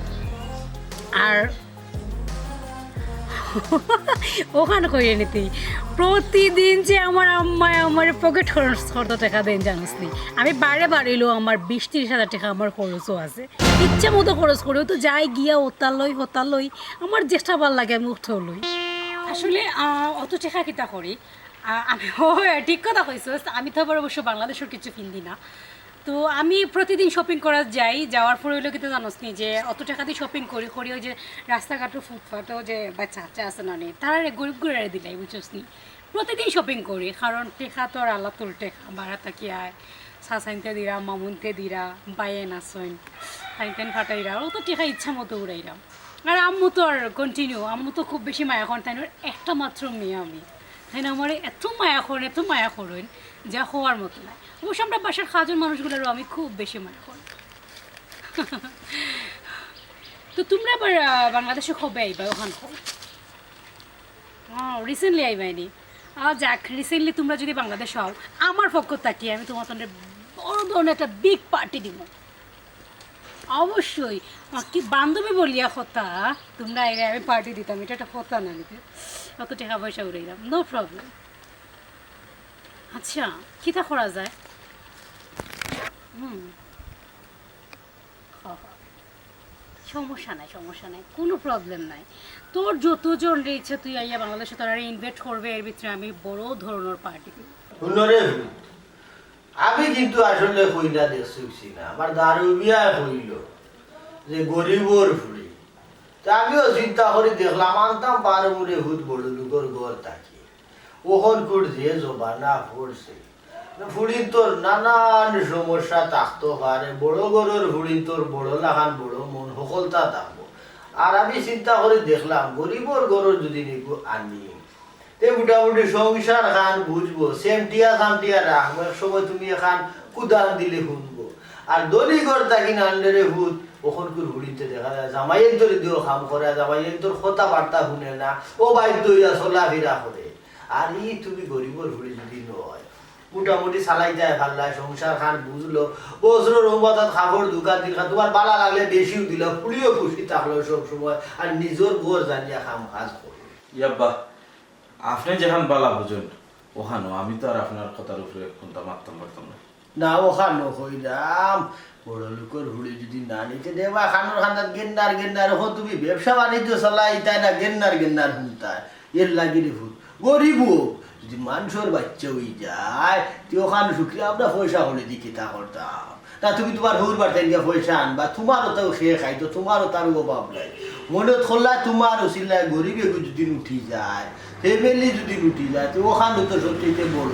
আর ওখান করিয়া নিতেই প্রতিদিন যে আমার আম্মায় আমার পকেট খরচ করতে টেকা দেন, জানোস নি? আমি বাইরে বাড়িলেও আমার বিশ তিরিশ হাজার টেকা আমার খরচও আছে, ইচ্ছা মতো খরচ করি, ও তো যাই গিয়া ওতা লই, হতা লই, আমার যেটা ভালা লাগে আমি ওটাও লই। আসলে, আহ, অত টেকা কিতা করি? আহ, আমি, ও, ঠিক কথা কইছস, আমি তো আবার অবশ্য বাংলাদেশর কিছু কিনদি না। তো আমি প্রতিদিন শপিং করা যাই, যাওয়ার পরে অইলো কিতা জানোস নি, যে অত টেকা দি শপিং করি, করি ওই যে রাস্তাঘাটর ফুটপাতও যে বাচ্চা কাচ্চা আছে না নি, তারারে গরিব গুরারে দিলাই, বুঝছস নি? প্রতিদিন শপিং করি, কারণ টেকা তো আর আল্লাহ তোর টেকা, বাড়া থাকি আয়, সাসাইনতে দিরা, মামুনতে দিরা, বাইয়েন আছইন, তাইন তাইন ফাটাইরা, ও তো টেকা ইচ্ছা মতো উড়াইরা। আর আম্মু তো আর কন্টিনিউ, আম্মু তো খুব বেশি মায়া করেন, তাইন ওর একটা মাত্র মেয়ে আমি, তাইন আমারে এত মায়া করেন, এত মায়া করেন, যা হওয়ার মতো না। অবশ্য আমরা বাসার কাজের মানুষগুলোরও আমি খুব বেশি মায়া করি। তো তোমরা আবার, আহ, বাংলাদেশে কবে আইবা, ওখান কবে? ও, রিসেন্টলি আইবায়নি? আহ, যাক, রিসেন্টলি তোমরা যদি বাংলাদেশ আও, আমার পক্ষ থাকি আমি তোমার বড় ধরনের একটা বিগ পার্টি দিব। অবশ্যই, আমার কি বান্ধবী বলিয়া কথা, তোমরা আইলে আমি পার্টি দিতাম, এটা একটা কথা না নিতে। অত টাকা পয়সা উড়াইলাম, নো প্রবলেম। আচ্ছা, কিতা করা যায়? হুম, হ, হ। সমস্যা নাই, সমস্যা নাই, কোনো প্রবলেম নাই। তোর যতজনরে ইচ্ছা তুই আইয়া বাংলাদেশে তোরারে ইনভাইট করবে, এর ভিতরে আমি বড় ধরনের পার্টি দিব। হুনো রে হুত, আমি কিন্তু আসলে কইনা দেখছি না, আমার দারু মিয়ায় কইল যে গরিবর ফুড়ি। তে আমিও চিন্তা করি দেখলাম, আনতাম পারমু রে হুত বড় লোকর ঘর থাকি। অখনকুর যে জমানা পড়ছে, ফুড়িন্তর নানান সমস্যা থাকতো পারে, বড় ঘরর ফুড়িন্তর বড় লাখান বড় মন হকলতা থাকবো। আর আমি চিন্তা করি দেখলাম, গরিবর ঘরর যদি নিগু আনি, তে মোটামুটি সংসার খান বুঝবো, সেমটিয়া সামটিয়া রাখবো। এক সময় তুমি এখান কুদান দিলে শুনবো। আর ধনী ঘর থাকি নানলে রে হুত, অখনকুর ফুড়িন্তে দেখা যায় জামাইয়ের তোর দিও কাম করে, জামাইয়ের তোর কথাবার্তা শুনে না, ও বাইর দইয়া চলাফেরা করে। আর ই তুমি গরিবর ফুড়ি যদি নয়, মোটামুটি চালাই যায়, ভাল্লায় সংসার খান বুঝলো, বছরর উমাতাত কাপড় দোকান দিল খান, তোমার বালা লাগলে বেশিও দিল, ফুড়িও খুশি থাকলো সব সময়, আর নিজর ঘর জানিয়া কাম কাজ করলো। ইয়াব্বা, আপনে যেখান বালা বুঝইন অখানো, আমি তো আর আপনার কথার উপরে কুন্তা মাততাম পারতাম না। না, অখানো কইরাম, বড় লোকর ফুড়ি যদি না নিতে দেবা, খানোর খান্দাত গেন্নার গেন্নার, অখন তুমি ব্যবসা বাণিজ্য চালাইতায় না, গেন্নার গেন্নার হুনতায়। এর লাগি রে ফুত, গরিব হোক, যদি মানষর বাইচ্চা অই যায়, তে অখান শুক্রিয়া আমরা পয়সা করি দি কিতা করতাম। না, তুমি তোমার হউর বাড়িত গিয়া পয়সা আনবা, তোমারও তো খেয়ে খাইতো, তোমারও তার অভাব নাই। মনে করলা তোমার উছিলায় গরিব এগু যদি উঠি যায়, ফ্যামিলি যদি উঠি যায়, তে অখান তো সবচেয়ে বড়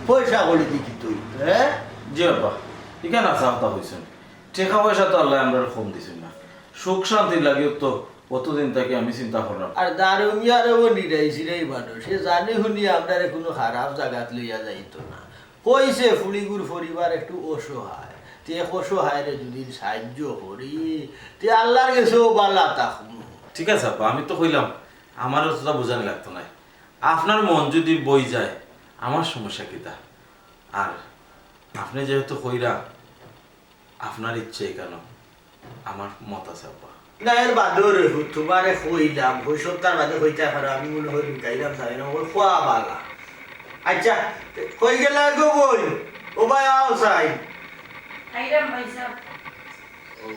পয়সা করি দি কিতা অইতো, হ্যাঁ? জি আব্বা, ইখান হাছা কথা কইছইন। টেকা পয়সা তো আল্লায় আমরারে কম দিছইন না, সুখ শান্তির লাগিও তো অতদিন থাকি আমি চিন্তা করলাম। আর দারু মিয়ারে ও নিরাই সিরাই মানুষ, সে জানি শুনি আমরারে কুনু খারাপ জাগাত লইয়া যাইতো না। কইছে ফুড়িগুর পরিবার একটু অসহায়, তে এক অসহায়রে যদি সাহায্য করি, তে আল্লার গেছেও বালা থাকমু। ঠিক আছে আব্বা, আমি তো কইলাম, আমারও তো তা বুঝানি লাগতো নায়। আপনার মন যদি বই যায়, আমার সমস্যা কিতা? আর আপনে যেহেতু কইরা, আপনার ইচ্ছে কেন, আমার মত আছে আব্বা। না, এর বাদেও রে ফুত, তোমারে কইলাম, কই সপ্তাহ বাদে কইতায় পারো, আমি মনে করি লুকাইলাম, চাই না, ওই খোয়া বালা। আচ্ছা, কই গেলা গো বইন? ও ভাই, আও চাই। আইরাম ভাইসাব। ও,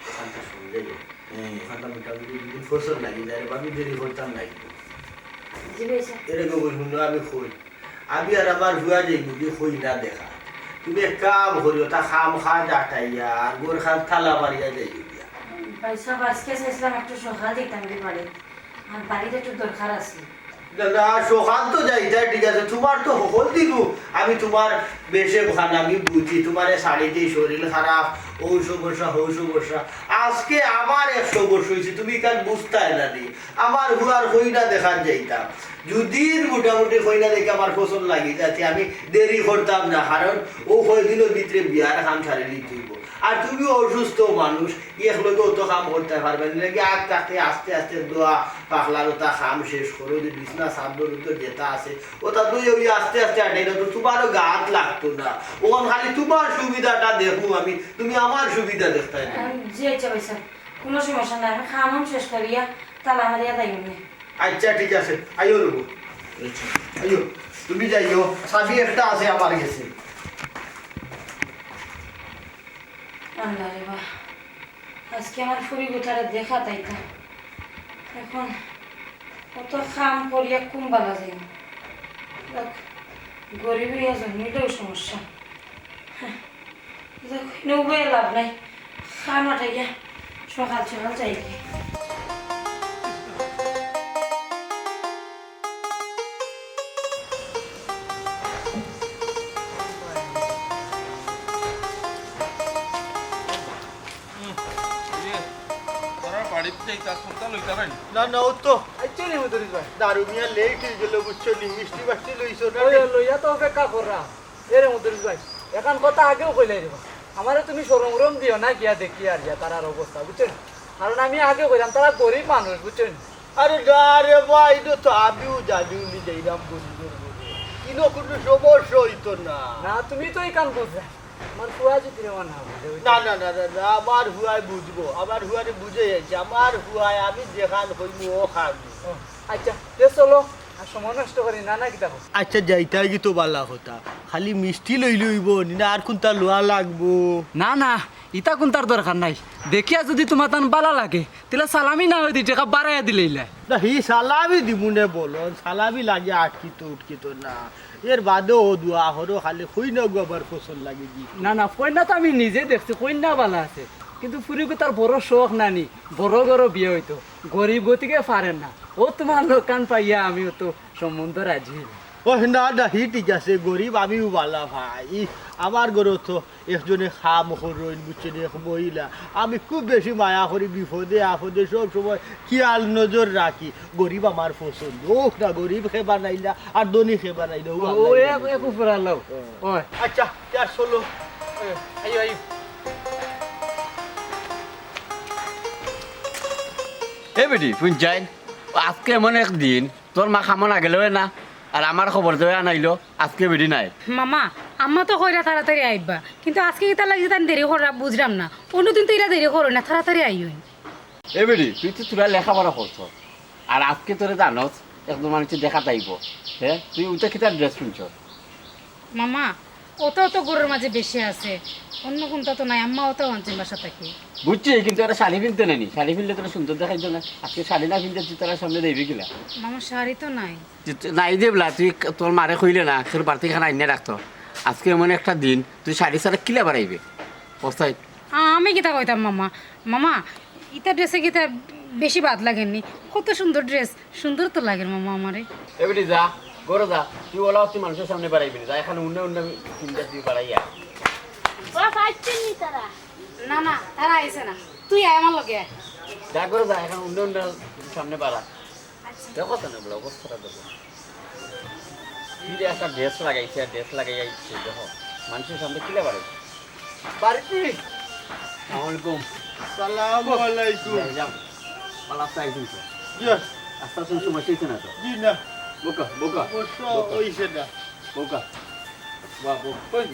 অখানটা শুনলে গো। হুম। অখানটা মোটামুটি দুদিন ফসল লাগি যায় রে, ভাবি দেরি করতাম নাই। জি ভাইসাব। এরে গো বইন, হুনো আমি কই। আমি আর আমার ফুয়া যাইমু গি কইনা দেখা। তুমি এক কাম করিও, তা কাম কাজ আটাইয়া আর ঘর খান তালা মারিয়া যাইও গিয়া। ভাইসাব, আজকে চাইছিলাম একটু সকাল দিতাম কি বাড়ি, আর বাড়িতে একটু দরকার আছে। না, না, সকাল তো যাইতায়, ঠিক আছে, তোমার তো হকল দিনু আমি তোমার বেশে খান আমি বুঝি, তোমার এ শাড়িতে শরীর খারাপ, ও সমস্যা, হো সমস্যা। আজকে আমার এক সমস্যা অইছে, তুমি ইখান বুঝতায় না নি। আমার ফুয়ার কইনা দেখাত যাইতাম, যুদি মোটামুটি কইনা দেখি আমার পছন্দ লাগি যায়, তে আমি দেরি করতাম না, কারণ ও কয়দিনর ভিতরে বিয়ার কাম সারি নিতে অইবো। আর তুমি অসুস্থ মানুষ, একলগে অত কাম করতায় পারবায় না, লাগি আগ থাকতে আস্তে আস্তে দোয়া পাখলার অতা কাম শেষ করো, যে বিছনা চাদর উদর যেতা আছে, অতা দুই ওই আস্তে আস্তে আটাই না, তো তোমারও গাত লাগতো না। অখন খালি তোমার সুবিধাটা দেখমু আমি, তুমি আমার সুবিধা দেখতায় না। আম, জি আচ্ছা ভাইসাব, কুনু সমস্যা নাই, আমি কাম শেষ করিয়া তালা মারিয়া যাইমু নে। আচ্ছা, ঠিক আছে, আইও রবো। আইও, তুমি যাইও, চাবি একটা আছে আমার গেছে। আল্লাহ রে বা, আজকে আমার ফুড়ি গুতারে দেখা তাইতা। এখন অত কাম করিয়া কুন বালা যাইমু? দেখ, গরিব অইয়া জন্মিলেও সমস্যা। হ্যাঁ, দেখ, ইনো উবাইয়া লাভ নাই। কাম আটাইয়া সকাল সকাল যাই গিয়া। ইয়ে, তোরা বাড়িত যাইতা, কোনটা লইতা নাই? না, না, ও তো আইছে নি মুদরিস ভাই? দারু মিয়া লেট অই গেল, বুঝছো নি? মিষ্টি বাষ্টি লইছো না? ওই লইয়া তো অপেক্ষা কররা। এরে মুদরিস ভাই, এখান কথা আগেও কইলাই রে বা। আমারে তুমি শরম উরম দিও না, গিয়া দেখি আর গিয়া তারার অবস্থা, বুঝছো নি? কারণ আমি আগে কইলাম, তারা গরিব মানুষ, বুঝছো নি? আরে না রে ভাই, ইনো তো আমিও জানি, উনি যাইলাম গরিবর ঘরে। ইনো কুনু সমস্যা অইতো না। না, তুমি তো ইখান বুঝরা। আমার ফুয়া যদি রে না বুঝে, ওই না, না, না, না, না, আমার ফুয়ায় বুঝবো, আমার ফুয়ারে বুঝে যাইছে, আমার ফুয়ায় আমি যেখান কইমু ও খান। ও, আচ্ছা, তে চলো, আর সময় নষ্ট করি না, না কিতা কও? আচ্ছা, যাইতায় গি তো বালা কথা, খালি মিষ্টি লইলে অইবো নি না, আর কুনতা লওয়া লাগবো? না, না, ইতা কুন্তার দরকার নাই। দেখিয়া যুদি তুমার তান বালা লাগে, তিলা সালামি না অয় দুই টেকা বাড়াইয়া দিলাইলা। না, হি সালামি দিমু নে বলো, সালামি লাগে আটকিত উটকিত না। এর বাদেও দোয়া করো, খালি কইনা গু আমার পছন্দ লাগে দি। না, না, কইনা তো আমি নিজে দেখছি, কইনা বালা আছে। কিন্তু ফুরিগু তার বড় শখ নানি, বড় ঘরো বিয়া অইতো। গরিব গতিকে পারে না। অউ তুমার লক্ষণ পাইয়া আমিও তো সম্বন্ধ রাজি অইলাম। ও না, না, হি ঠিক আছে, গরিব আমিও বালা পাই। আমার ঘরো তো একজনে কাম করইন, বুঝছইন, এক মহিলা। আমি খুব বেশি মায়া করি, বিপদে আপদে সব সময় খিয়াল নজর রাখি। গরিব আমার পছন্দ, অউক না গরিব কে বানাইলা, আর ধনী কে বানাইলা, অউ ও, আল্লাহ ও, জানে। এক, এক উপর আল্লাহ। হ্যাঁ। ওই। আচ্ছা, তে আর চলো। এ, আইও, আইও। এ বেটি, হুন যাইন, আজকে এমন এক দিন, তোর মা কামো না গেলেও না, আর আমার খবর দেওয়া নাইলো, আজকে বেটি নাই। মামা, আম্মা তো কইরা তাড়াতাড়ি আইবা, কিন্তু আজকে কিতার লাগি তান দেরি কররা বুঝরাম না। অন্যদিন তো ইলা দেরি করইন না, তাড়াতাড়ি আইও। এ বেটি, তুই তো থুড়া লেখাপড়া করছস, আর আজকে তোরে জানস, একজন মানষে দেখাত আইবো। হে, তুই অউটা কিতার dress পিনছস? মামা, অতাও তো ঘরর মাঝে বেশি আছে, অন্য কুন্তা তো নাই, আম্মা অতাও আনছইন বাসা থাকি। বুঝছি, কিন্তু একটা শাড়ি পিনতে নানি, শাড়ি পিনলে তোরে সুন্দর দেখাইতো না। আজকে শাড়ি না পিনতে তুই তারার সামনে যাইবে কিলা? মামা, শাড়ি তো নাই। তুই, তুই নাই দে বলা, তুই ক-, তোর মারে কইলে না, তোর বাড়িত ইখান আইনা রাখতো। আজকে এমন একটা দিন, তুই শাড়ি ছাড়া কিলা বাড়াইবে? অস্তাই। আ-, আমি কিতা কইতাম মামা? মামা, ইতা dress-এ কিতা বেশি বাদ লাগের নি? কত সুন্দর dress, সুন্দর তো লাগের মামা আমারে। এ বেটি যা, ঘরো যা, তুই অলা অতি মানষর সামনে বাড়াইবি না, যা এখান উন্না উন্না পিন্দা তুই বাড়াইয়া। ও, পাইছেন নি তারা? না, না, তারা আইছে না, তুই আয় আমার লগে আয়। যা ঘরো যা, এখান উন্না উন্না সামনে বাড়া। আচ্ছা। দেখো তো না বলে অবস্থাটা দেখো। কি যে একটা dress লাগাইছে, আর dress লাগাই আইছে, দেখো। মানষর সামনে কিলা বাড়াই? বাড়িত? আসসালামু আলাইকুম। সালামু আলাইকুম। যাও, যাও। ভালা আছো, আইছি তো। ইয়া। আস্তে আস্তে সমস্যা অইছে না তো? জি না। বোকা, বোকা, সমস্যা বোকা। অইছে না। বোকা। বাহ, বোকা। কই?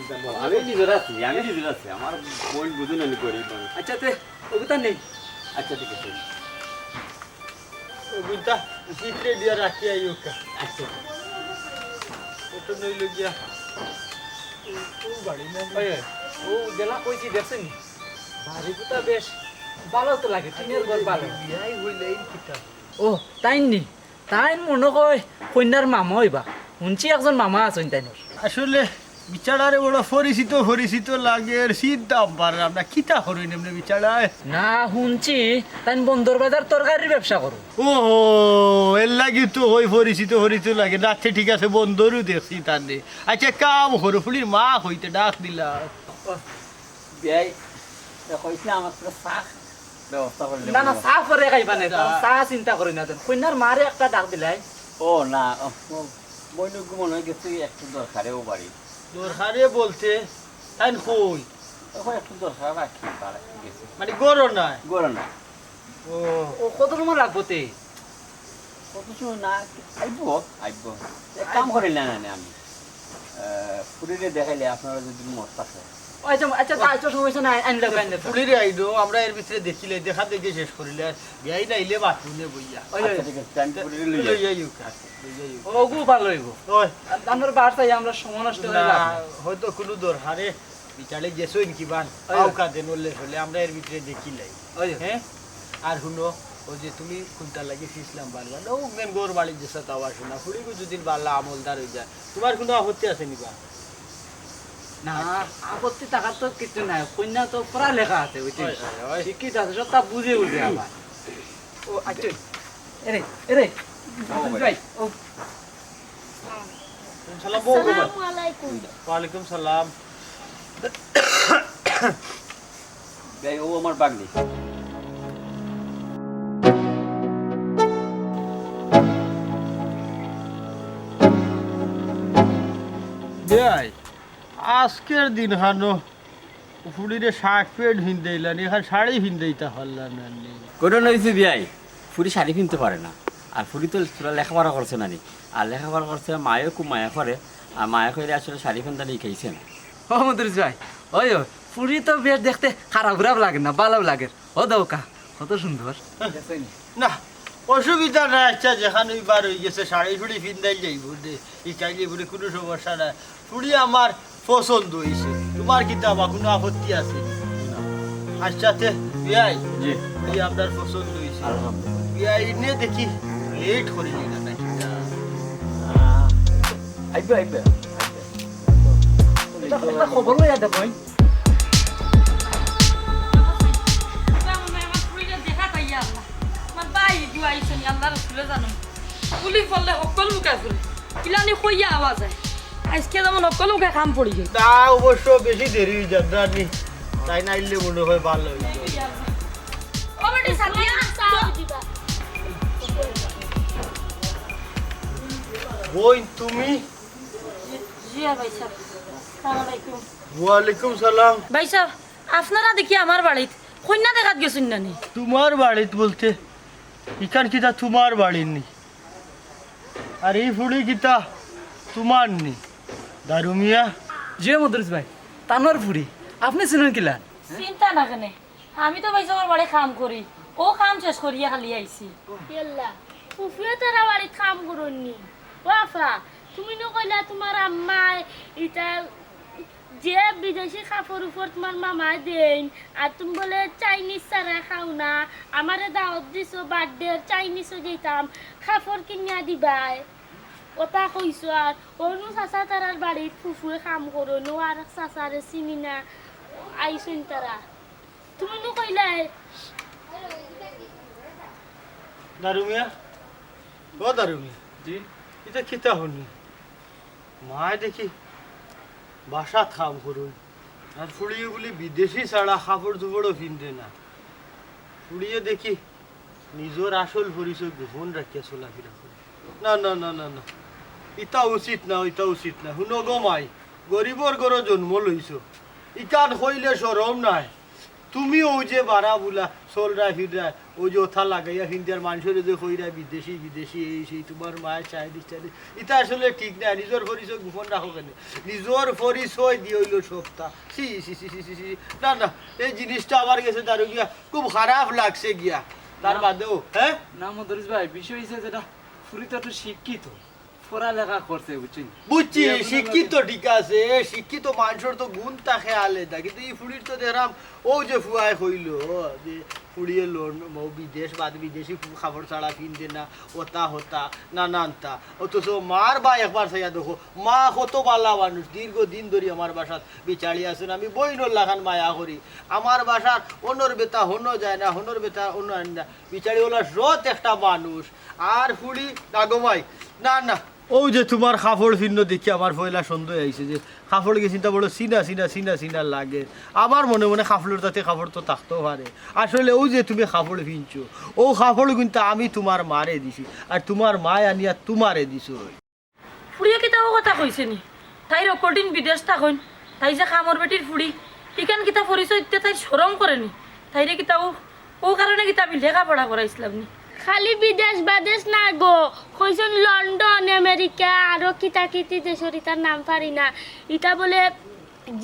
আমি নিজর আছি, আমি নিজর আছি। আমার বইন বুঝো না, আমি গরিব মানুষ। আচ্ছা, তে, অগুতা নেই। আচ্ছা, ঠিক আছে। অগুতা ভিতরে দিয়া রাখি আইও কা। আচ্ছা। অটা নইল গিয়া। ও, ও বাড়ি না? ওই, ওই, ও যেলা কইছি দেখছইন নি? বাড়িগুতা বেশ ভালা তো লাগে, টিনের ঘর ভালা। বিয়াই হইলে এই কিতা? ও, তাইন নি? তাইন মনো কয় কইন্যার মামা অইবা। হুনছি একজন মামা আছইন তাইনর। আসলে বিচারারে বড় পরিচিত পরিচিত লাগের, চিনতাম পারলাম না, কিতা করইন এমনে বিচারায়? না, হুনছি তাইন বন্দর বাজার তরকারির ব্যবসা করইন। ও, এর লাগি তো অউ পরিচিত পরিচিত লাগে। না, আচ্ছা, ঠিক আছে, বন্দরও দেখছি তানে। আচ্ছা, কাম করো, ফুড়ির মা কইতে ডাক দিলা। বিয়াই, এ কইস না, আমার একটা চা ব্যবস্থা করে না, না, দেবো। চা পরে খাইবা না, আচ্ছা। চা চিন্তা করি না, দেন। কইন্যার মারে একটা ডাক দিলাই। ও, না, ও, ও, বইনগু মনে হয় গেছে একটু দরকারে ও বাড়ি। দরকারে বলতে, তাইন কই? ও, একটু দরকার রাখি, বাড়ি গেছে। মানে, ঘরো নাই? ঘরো নাই। ও। ও, কত সময় লাগবো তে? কত সময় না, আইবো, আইবো। এক কাম করিলে না, না, আমি। আহ, ফুড়িরে দেখাইলে আপনারা যদি মত থাকে। ও, আচ্ছা, আচ্ছা, তা আচ্ছা, সমস্যা নাই, আইন দেবো, আইন দেবো। ফুড়িরে আইলো, আমরা এর ভিতরে দেখিলে, দেখা দেখি শেষ করিলে, আর বিয়াই না আইলে বাথরুমে বইয়া। ওই, ওই। আচ্ছা, ঠিক আছে, আমি ফুড়িরে লই যাই। লই যাই, ওকে। আচ্ছা। লই যাই, ওকে। ওগু ভালো অইবো। ওই। আপনার বাড়িত আইয়া আমরা সময় নষ্ট করে না, লাভ নাই। হয়তো কোনো দরকারে বিচারে গেছইন কিবান, ওই। আউকা দেন হলে, হলে আমরা এর ভিতরে দেখিলাই। ওই। হ্যাঁ? আর হুনো, ও যে তুমি কোনটা লাগি ফিসলাম বারবার, ও মেন ঘর বাড়ি যেসা তাও আসো না, ফুড়িগু যদি বালা আমলদার হয়ে যায়, তোমার কোনো আপত্তি আছে নি বা? না, আপত্তি থাকার তো কিছু নাই, কইন্যা তো পড়ালেখা আছে, বুঝছেন? হয়, হয়, হয়। শিক্ষিত আছে, সব তা বুঝে উঠে আবার। ও, আচ্ছা। এরে, এরে, ও, ভাই। ভাই, ও। সালাম, বউ, বউ। আসসালামু আলাইকুম। ওয়ালাইকুম সালাম। ভাই, ও আমার বাগনি। ভাই, আজকের দিন হানো ফুড়িরে শার্ট প্যান্ট ফিন্দাইলা নি, এখন শাড়ি ফিন্দাইতা পারলা না নি। ঘটনা অইছে বিয়াই, ফুড়ি শাড়ি ফিনতে পারে না। আর ফুড়ি তো থুড়া লেখাপড়া করছে না নি। আর লেখাপড়া করছে, মায়েও খুব মায়া করে। আর মায়া করে আসলে শাড়ি ফিন্দা নিয়ে খাইছে না। ও মদরিস ভাই, ওই, ওই, ফুড়ি তো বেশ দেখতে খারাপ খারাপ লাগে না, ভালো লাগে। ও দাও কা, কত সুন্দর। না, অসুবিধা নাই। আচ্ছা, যেখান ওই বার হয়ে গেছে, শাড়ি ফুড়ি ফিন্দাই যাইব দে, এই চাইলে বলে কোনো সমস্যা নাই। ফুড়ি আমার পছন্দ হইছে, তোমার কিতা বা কোনো আপত্তি আছে নি? না। আচ্ছা, তে বিয়াই, জি। এই আপনার পছন্দ হইছে। আলহামদুলিল্লাহ। বিয়াই, ইনে দেখি লেট করি না নাকি? আহ, আইবে, আইবে, আইবে। এটা, এটা খবর লইয়া দে, ভাই। আমার ভাই এগু আইছনি, আল্লাহ রসুলে জানো। পুলিশ বললে হকল মুখে ফুলে। কিলানি কইয়া আওয়া যায়। আজকে যেমন হকল মুখে কাম পড়ি গেল। তা অবশ্য বেশি দেরি হয়ে যাবে, জানি। তাই না আইলে মনে হয় ভালো হইল। ও বেটি, সাথিয়া, চা দিবা। বইন, তুমি? জি, জি, ভাই সাহেব। আসসালামু আলাইকুম। ওয়ালাইকুম সালাম। ভাই সাহেব, আপনারা দেখি আমার বাড়িত কইন্যা দেখাত গেছইন না নি? তোমার বাড়িত বলতে? ইখান কিতা তোমার বাড়ি নি? আর এই ফুড়ি কিতা তোমার নি? দারু মিয়া? জি মদরিস ভাই, তানর ফুড়ি। আপনি চিনইন কিলা? চিন্তা না কেনে, আমি তো ভাই সাহেবর বাড়ি কাম করি, ও কাম শেষ করিয়া খালি আইছি। ইয়াল্লা, ফুফুয়ে তারা বাড়িত কাম করইন নি? ও আফা, তুমি নু কইলা তোমার আম্মায় ইটা যে বিদেশি কাপড় উপর তোমার মামায় দেইন, আর তুমি বলে চাইনিজ ছাড়া খাও না, আমারে দাওয়াত দিছো বার্থডে, চাইনিজও যাইতাম, কাপড় কিনিয়া দিবায়, ওটা কইছো। আর অনু চাচা তারার বাড়িত ফুফুয়ে কাম করইন, ও আর চাচারে চিনি না, আইছইন তারা, তুমি নু কইলায়। দারু মিয়া, ও দারু মিয়া। জি। ইটা কিতা হুনি? মায় দেখি বাসাত কাম করইন। আর ফুড়িয়ে বুলি বিদেশি ছাড়া কাপড় চোপড়ও পিন্দে না। ফুড়িয়ে দেখি নিজর আসল পরিচয় গোপন রাখিয়া চলাফিরা করে। না, না, না, না, না। ইতা উচিত না, ইতা উচিত না। হুনো গো মাই, গরিবর ঘরো জন্ম লইছো। ইখান কইলে শরম নাই। তুমি অউ যে বারা বুলা চলরায় ফিররায়, অউ যে ওথা লাগাইয়া ফিন্দিয়ার মানষরে যে কইরায় বিদেশি, বিদেশি, এই সেই তোমার মায় চাইনিজ, চাইনিজ, ইতা আসলে ঠিক না। নিজর পরিচয় গোপন রাখো কেনে? নিজর পরিচয় দিয়া অইলো সবতা। ছি, ছি, ছি, ছি, ছি, ছি। না, না, এই জিনিসটা আমার গেছে দারু মিয়া খুব খারাপ লাগছে গিয়া। তার না। বাদেও, হ্যাঁ? না, মদরিস ভাই, বিষয় হইছে যেটা ফুড়ি তো একটু শিক্ষিত। পড়ালেখা করছে, বুঝছইন? বুঝছি, বিয়া বুঝা শিক্ষিত লাগে। ঠিক আছে, শিক্ষিত মানষর তো গুণ থাকে আলাদা, কিন্তু ই ফুড়ির তো দেখরাম, অউ যে ফুয়ায় কইলো যে ফুড়িয়ে লন-, ও বিদেশ বাদ বিদেশি ফু-, কাপড় ছাড়া ফিন্দে না, ওতা হতা, নানানতা। অথচ মার বা একবার চাইয়া দেখো, মা কত বালা মানুষ, দীর্ঘ দিন ধরি আমার বাসাত বিচারি আছইন, আমি বইনর লাখান মায়া করি। আমার বাসার অনর বেটা হনো যায় না, হনর বেটা অনো আন না, বিচারি ওলা সৎ একটা মানুষ। আর ফুড়ি না গো মাই, না, না, অউ যে তোমার কাপড় পিন্দো দেখি আমার পয়লা সন্দেহ আইছে যে কাপড় গেছিনতা বড় চিনা, চিনা, চিনা, চিনা লাগে। আমার মনে মনে কাপড়র তাতে কাপড় তো থাকতেও পারে। আসলে অউ যে তুমি কাপড় পিনছো, অউ কাপড় কিন্তু আমি তোমার মারে দিছি, আর তোমার মায় আনিয়া তোমারে দিছো। ফুড়িয়ে কিতা অউ কথা কইছে নি? তাইর অকদিন বিদেশ থাকইন, তাই যে কামর বেটির ফুড়ি, ইখান কিতা পরিচয় দিতে তাইর শরম করে নি? তাইরে কিতা অউ, অউ কারণে কিতা আমি লেখাপড়া করাইছলাম নি? খালি বিদেশ বাদেশ না গো, কইছইন লন্ডন, আমেরিকা, আরো কিতা কিতি দেশর, ইতার নাম পারি না। ইতা বলে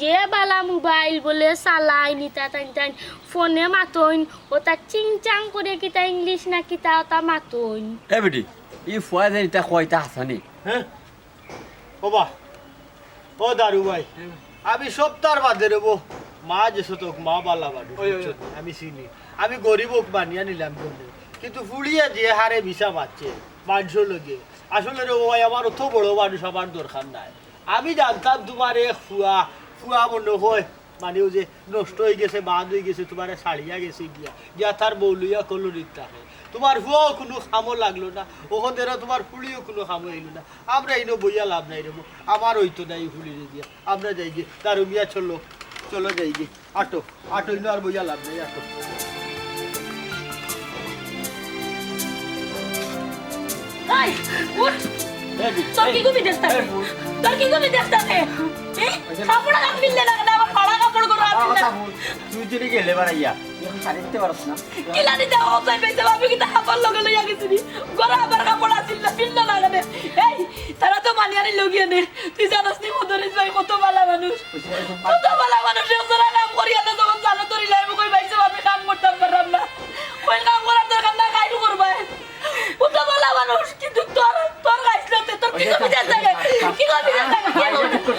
যে বালা মোবাইল বলে চালাইন, ইতা তাইন তাইন ফোনে মাতইন, ওতা চিংচাং করে কিতা ইংলিশ না কিতা ওতা মাতইন। এ বেটি, ই ফুয়ায় যেন ইতা কয়, ইতা হাছা নি? হ্যাঁ? ও বা, ও দারু ভাই, আমি সপ্তাহর বাদে রেবো, মা যে শতক, মা বালা বাড়ি, ওই, ওই, ওই। আমি চিনি। আমি গরিব অউক মানিয়া নিলাম বলে, কিন্তু ফুড়িয়ে যে হারে মিছা মাতছে মানষর লগে, আসলে রে ও ভাই, আমার অত বড় মানুষ আমার দরকার নাই। আমি জানতাম তোমার এক ফুয়া, ফুয়া মনে হয়, মানে অউ যে নষ্ট অইগেছে, বাদ অইগেছে, তোমারে ছাড়িয়া গেছে গিয়া, গিয়া তার বউ লইয়া কলোনিত থাকে। তোমার ফুয়াও কুনু কামো লাগলো না, অখন দেখরাম তোমার ফুড়িও কুনু কামো আইলো না। আমরা ইনো বইয়া লাভ নাই রেবো, আমার অইতো না ই ফুড়িরে দিয়া। আমরা যাইগি, দারু মিয়া চলো, চলো যাইগি। আটো, আটো, ইনো আর বইয়া লাভ নাই, আটো। এই, উঠ। এই, তোর কি এই, কমি দেখতাছে? এই, উঠ। তোর কি কমি দেখতাছে? এই, কাপড় আনবিলে না, না, আমার ফাড়া কাপড় গুলো আনবিলে না। তুই যদি গেলে বাড়াইয়া, তুই এখন শাড়ি দিতে পারস না। কিলা দিতে হবে, তাই পেতে হবে, কিন্তু কাপড় লগে লইয়া গেছি নি। ঘরে আমার কাপড় আছিল না, পিনলো না কেনে? এই, তারা তো মানিয়ারি লগিয়ে নে। তুই জানোস নি মদরিস ভাই কত বালা মানুষ? কত বালা মানুষ, একজনা কাম করিয়া তো তখন জানো তোর ইলাই, আমি কই ভাই সাহেব, আমি কাম করতাম পারলাম না। কই কাম করার দরকার না, কাইল করবায়। কত বালা মানুষ, কিন্তু তোর, তোর গাইছলতে, তোর কি কমি যায় থাকে? কি কমি যায় থাকে?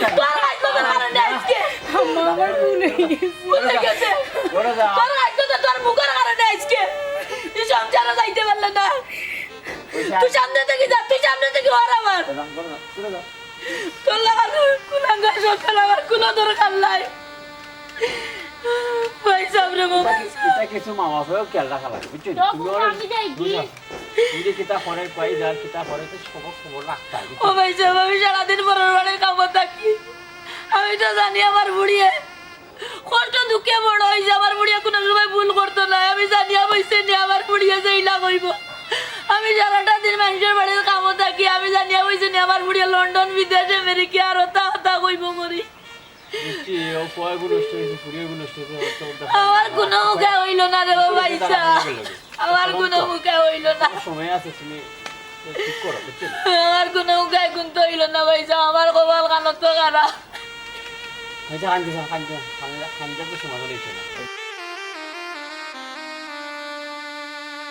তোর গাইছলতে কারণে আজকে। আম্মা, আমার ভুল হয়ে গেছে। ভুল হয়ে গেছে। তোর আজকে তো তোর মুখের কারণে আজকে এই সংসারে যাইতে পারলে না। তুই সামনে থেকে যা, তুই সামনে থেকে হর আমার। তোর লাগানো কুলাঙ্গার সন্তান আমার কোনো দরকার নাই। ভাই সাহেব রে বাবা। এটা কিছু মামা ভাইও খেয়াল রাখা লাগে, বুঝছো? তুমি ওরা আমি যাই কি? বুঝো। তুমি যে কিতা করে, কই যার কিতা করে, তো খবর খবর রাখতে হবে। ও ভাই সাহেব, আমি সারাদিন পরের বাড়ির কামো থাকি। আমি তো জানি আমার বুড়িয়ে কষ্ট দুঃখে বড় হইছে, আমার বুড়িয়ে কোনো সময় ভুল করতো না। আমি জানিয়া বইছে নি আমার বুড়িয়ে যে ইলা কইব। আমি সারাটা দিন মানুষের বাড়ির কামো থাকি, আমি জানিয়া বইছে নি আমার বুড়িয়ে লন্ডন, বিদেশ, আমেরিকা আর ওতা ওতা কইব করি। বুঝছি, ও কয়গু নষ্ট হয়েছে, ফুরিয়াগু নষ্ট হয়েছে, ওর তো ওর দেখা আমার নাই। কোনো উপায় হইল না রে বাবা, ইচ্ছা। আমার কোনো উপায় হইল না। সময় আছে, তুমি ঠিক করো, বুঝছো? আমার কোনো উপায় কিন্তু হইল না ভাই, আমার কপাল কানো তো খারাপ। আচ্ছা, কান্দি না, কান্দি না, কান্দি না, কান্দি না, তো সমাধান হইছে না।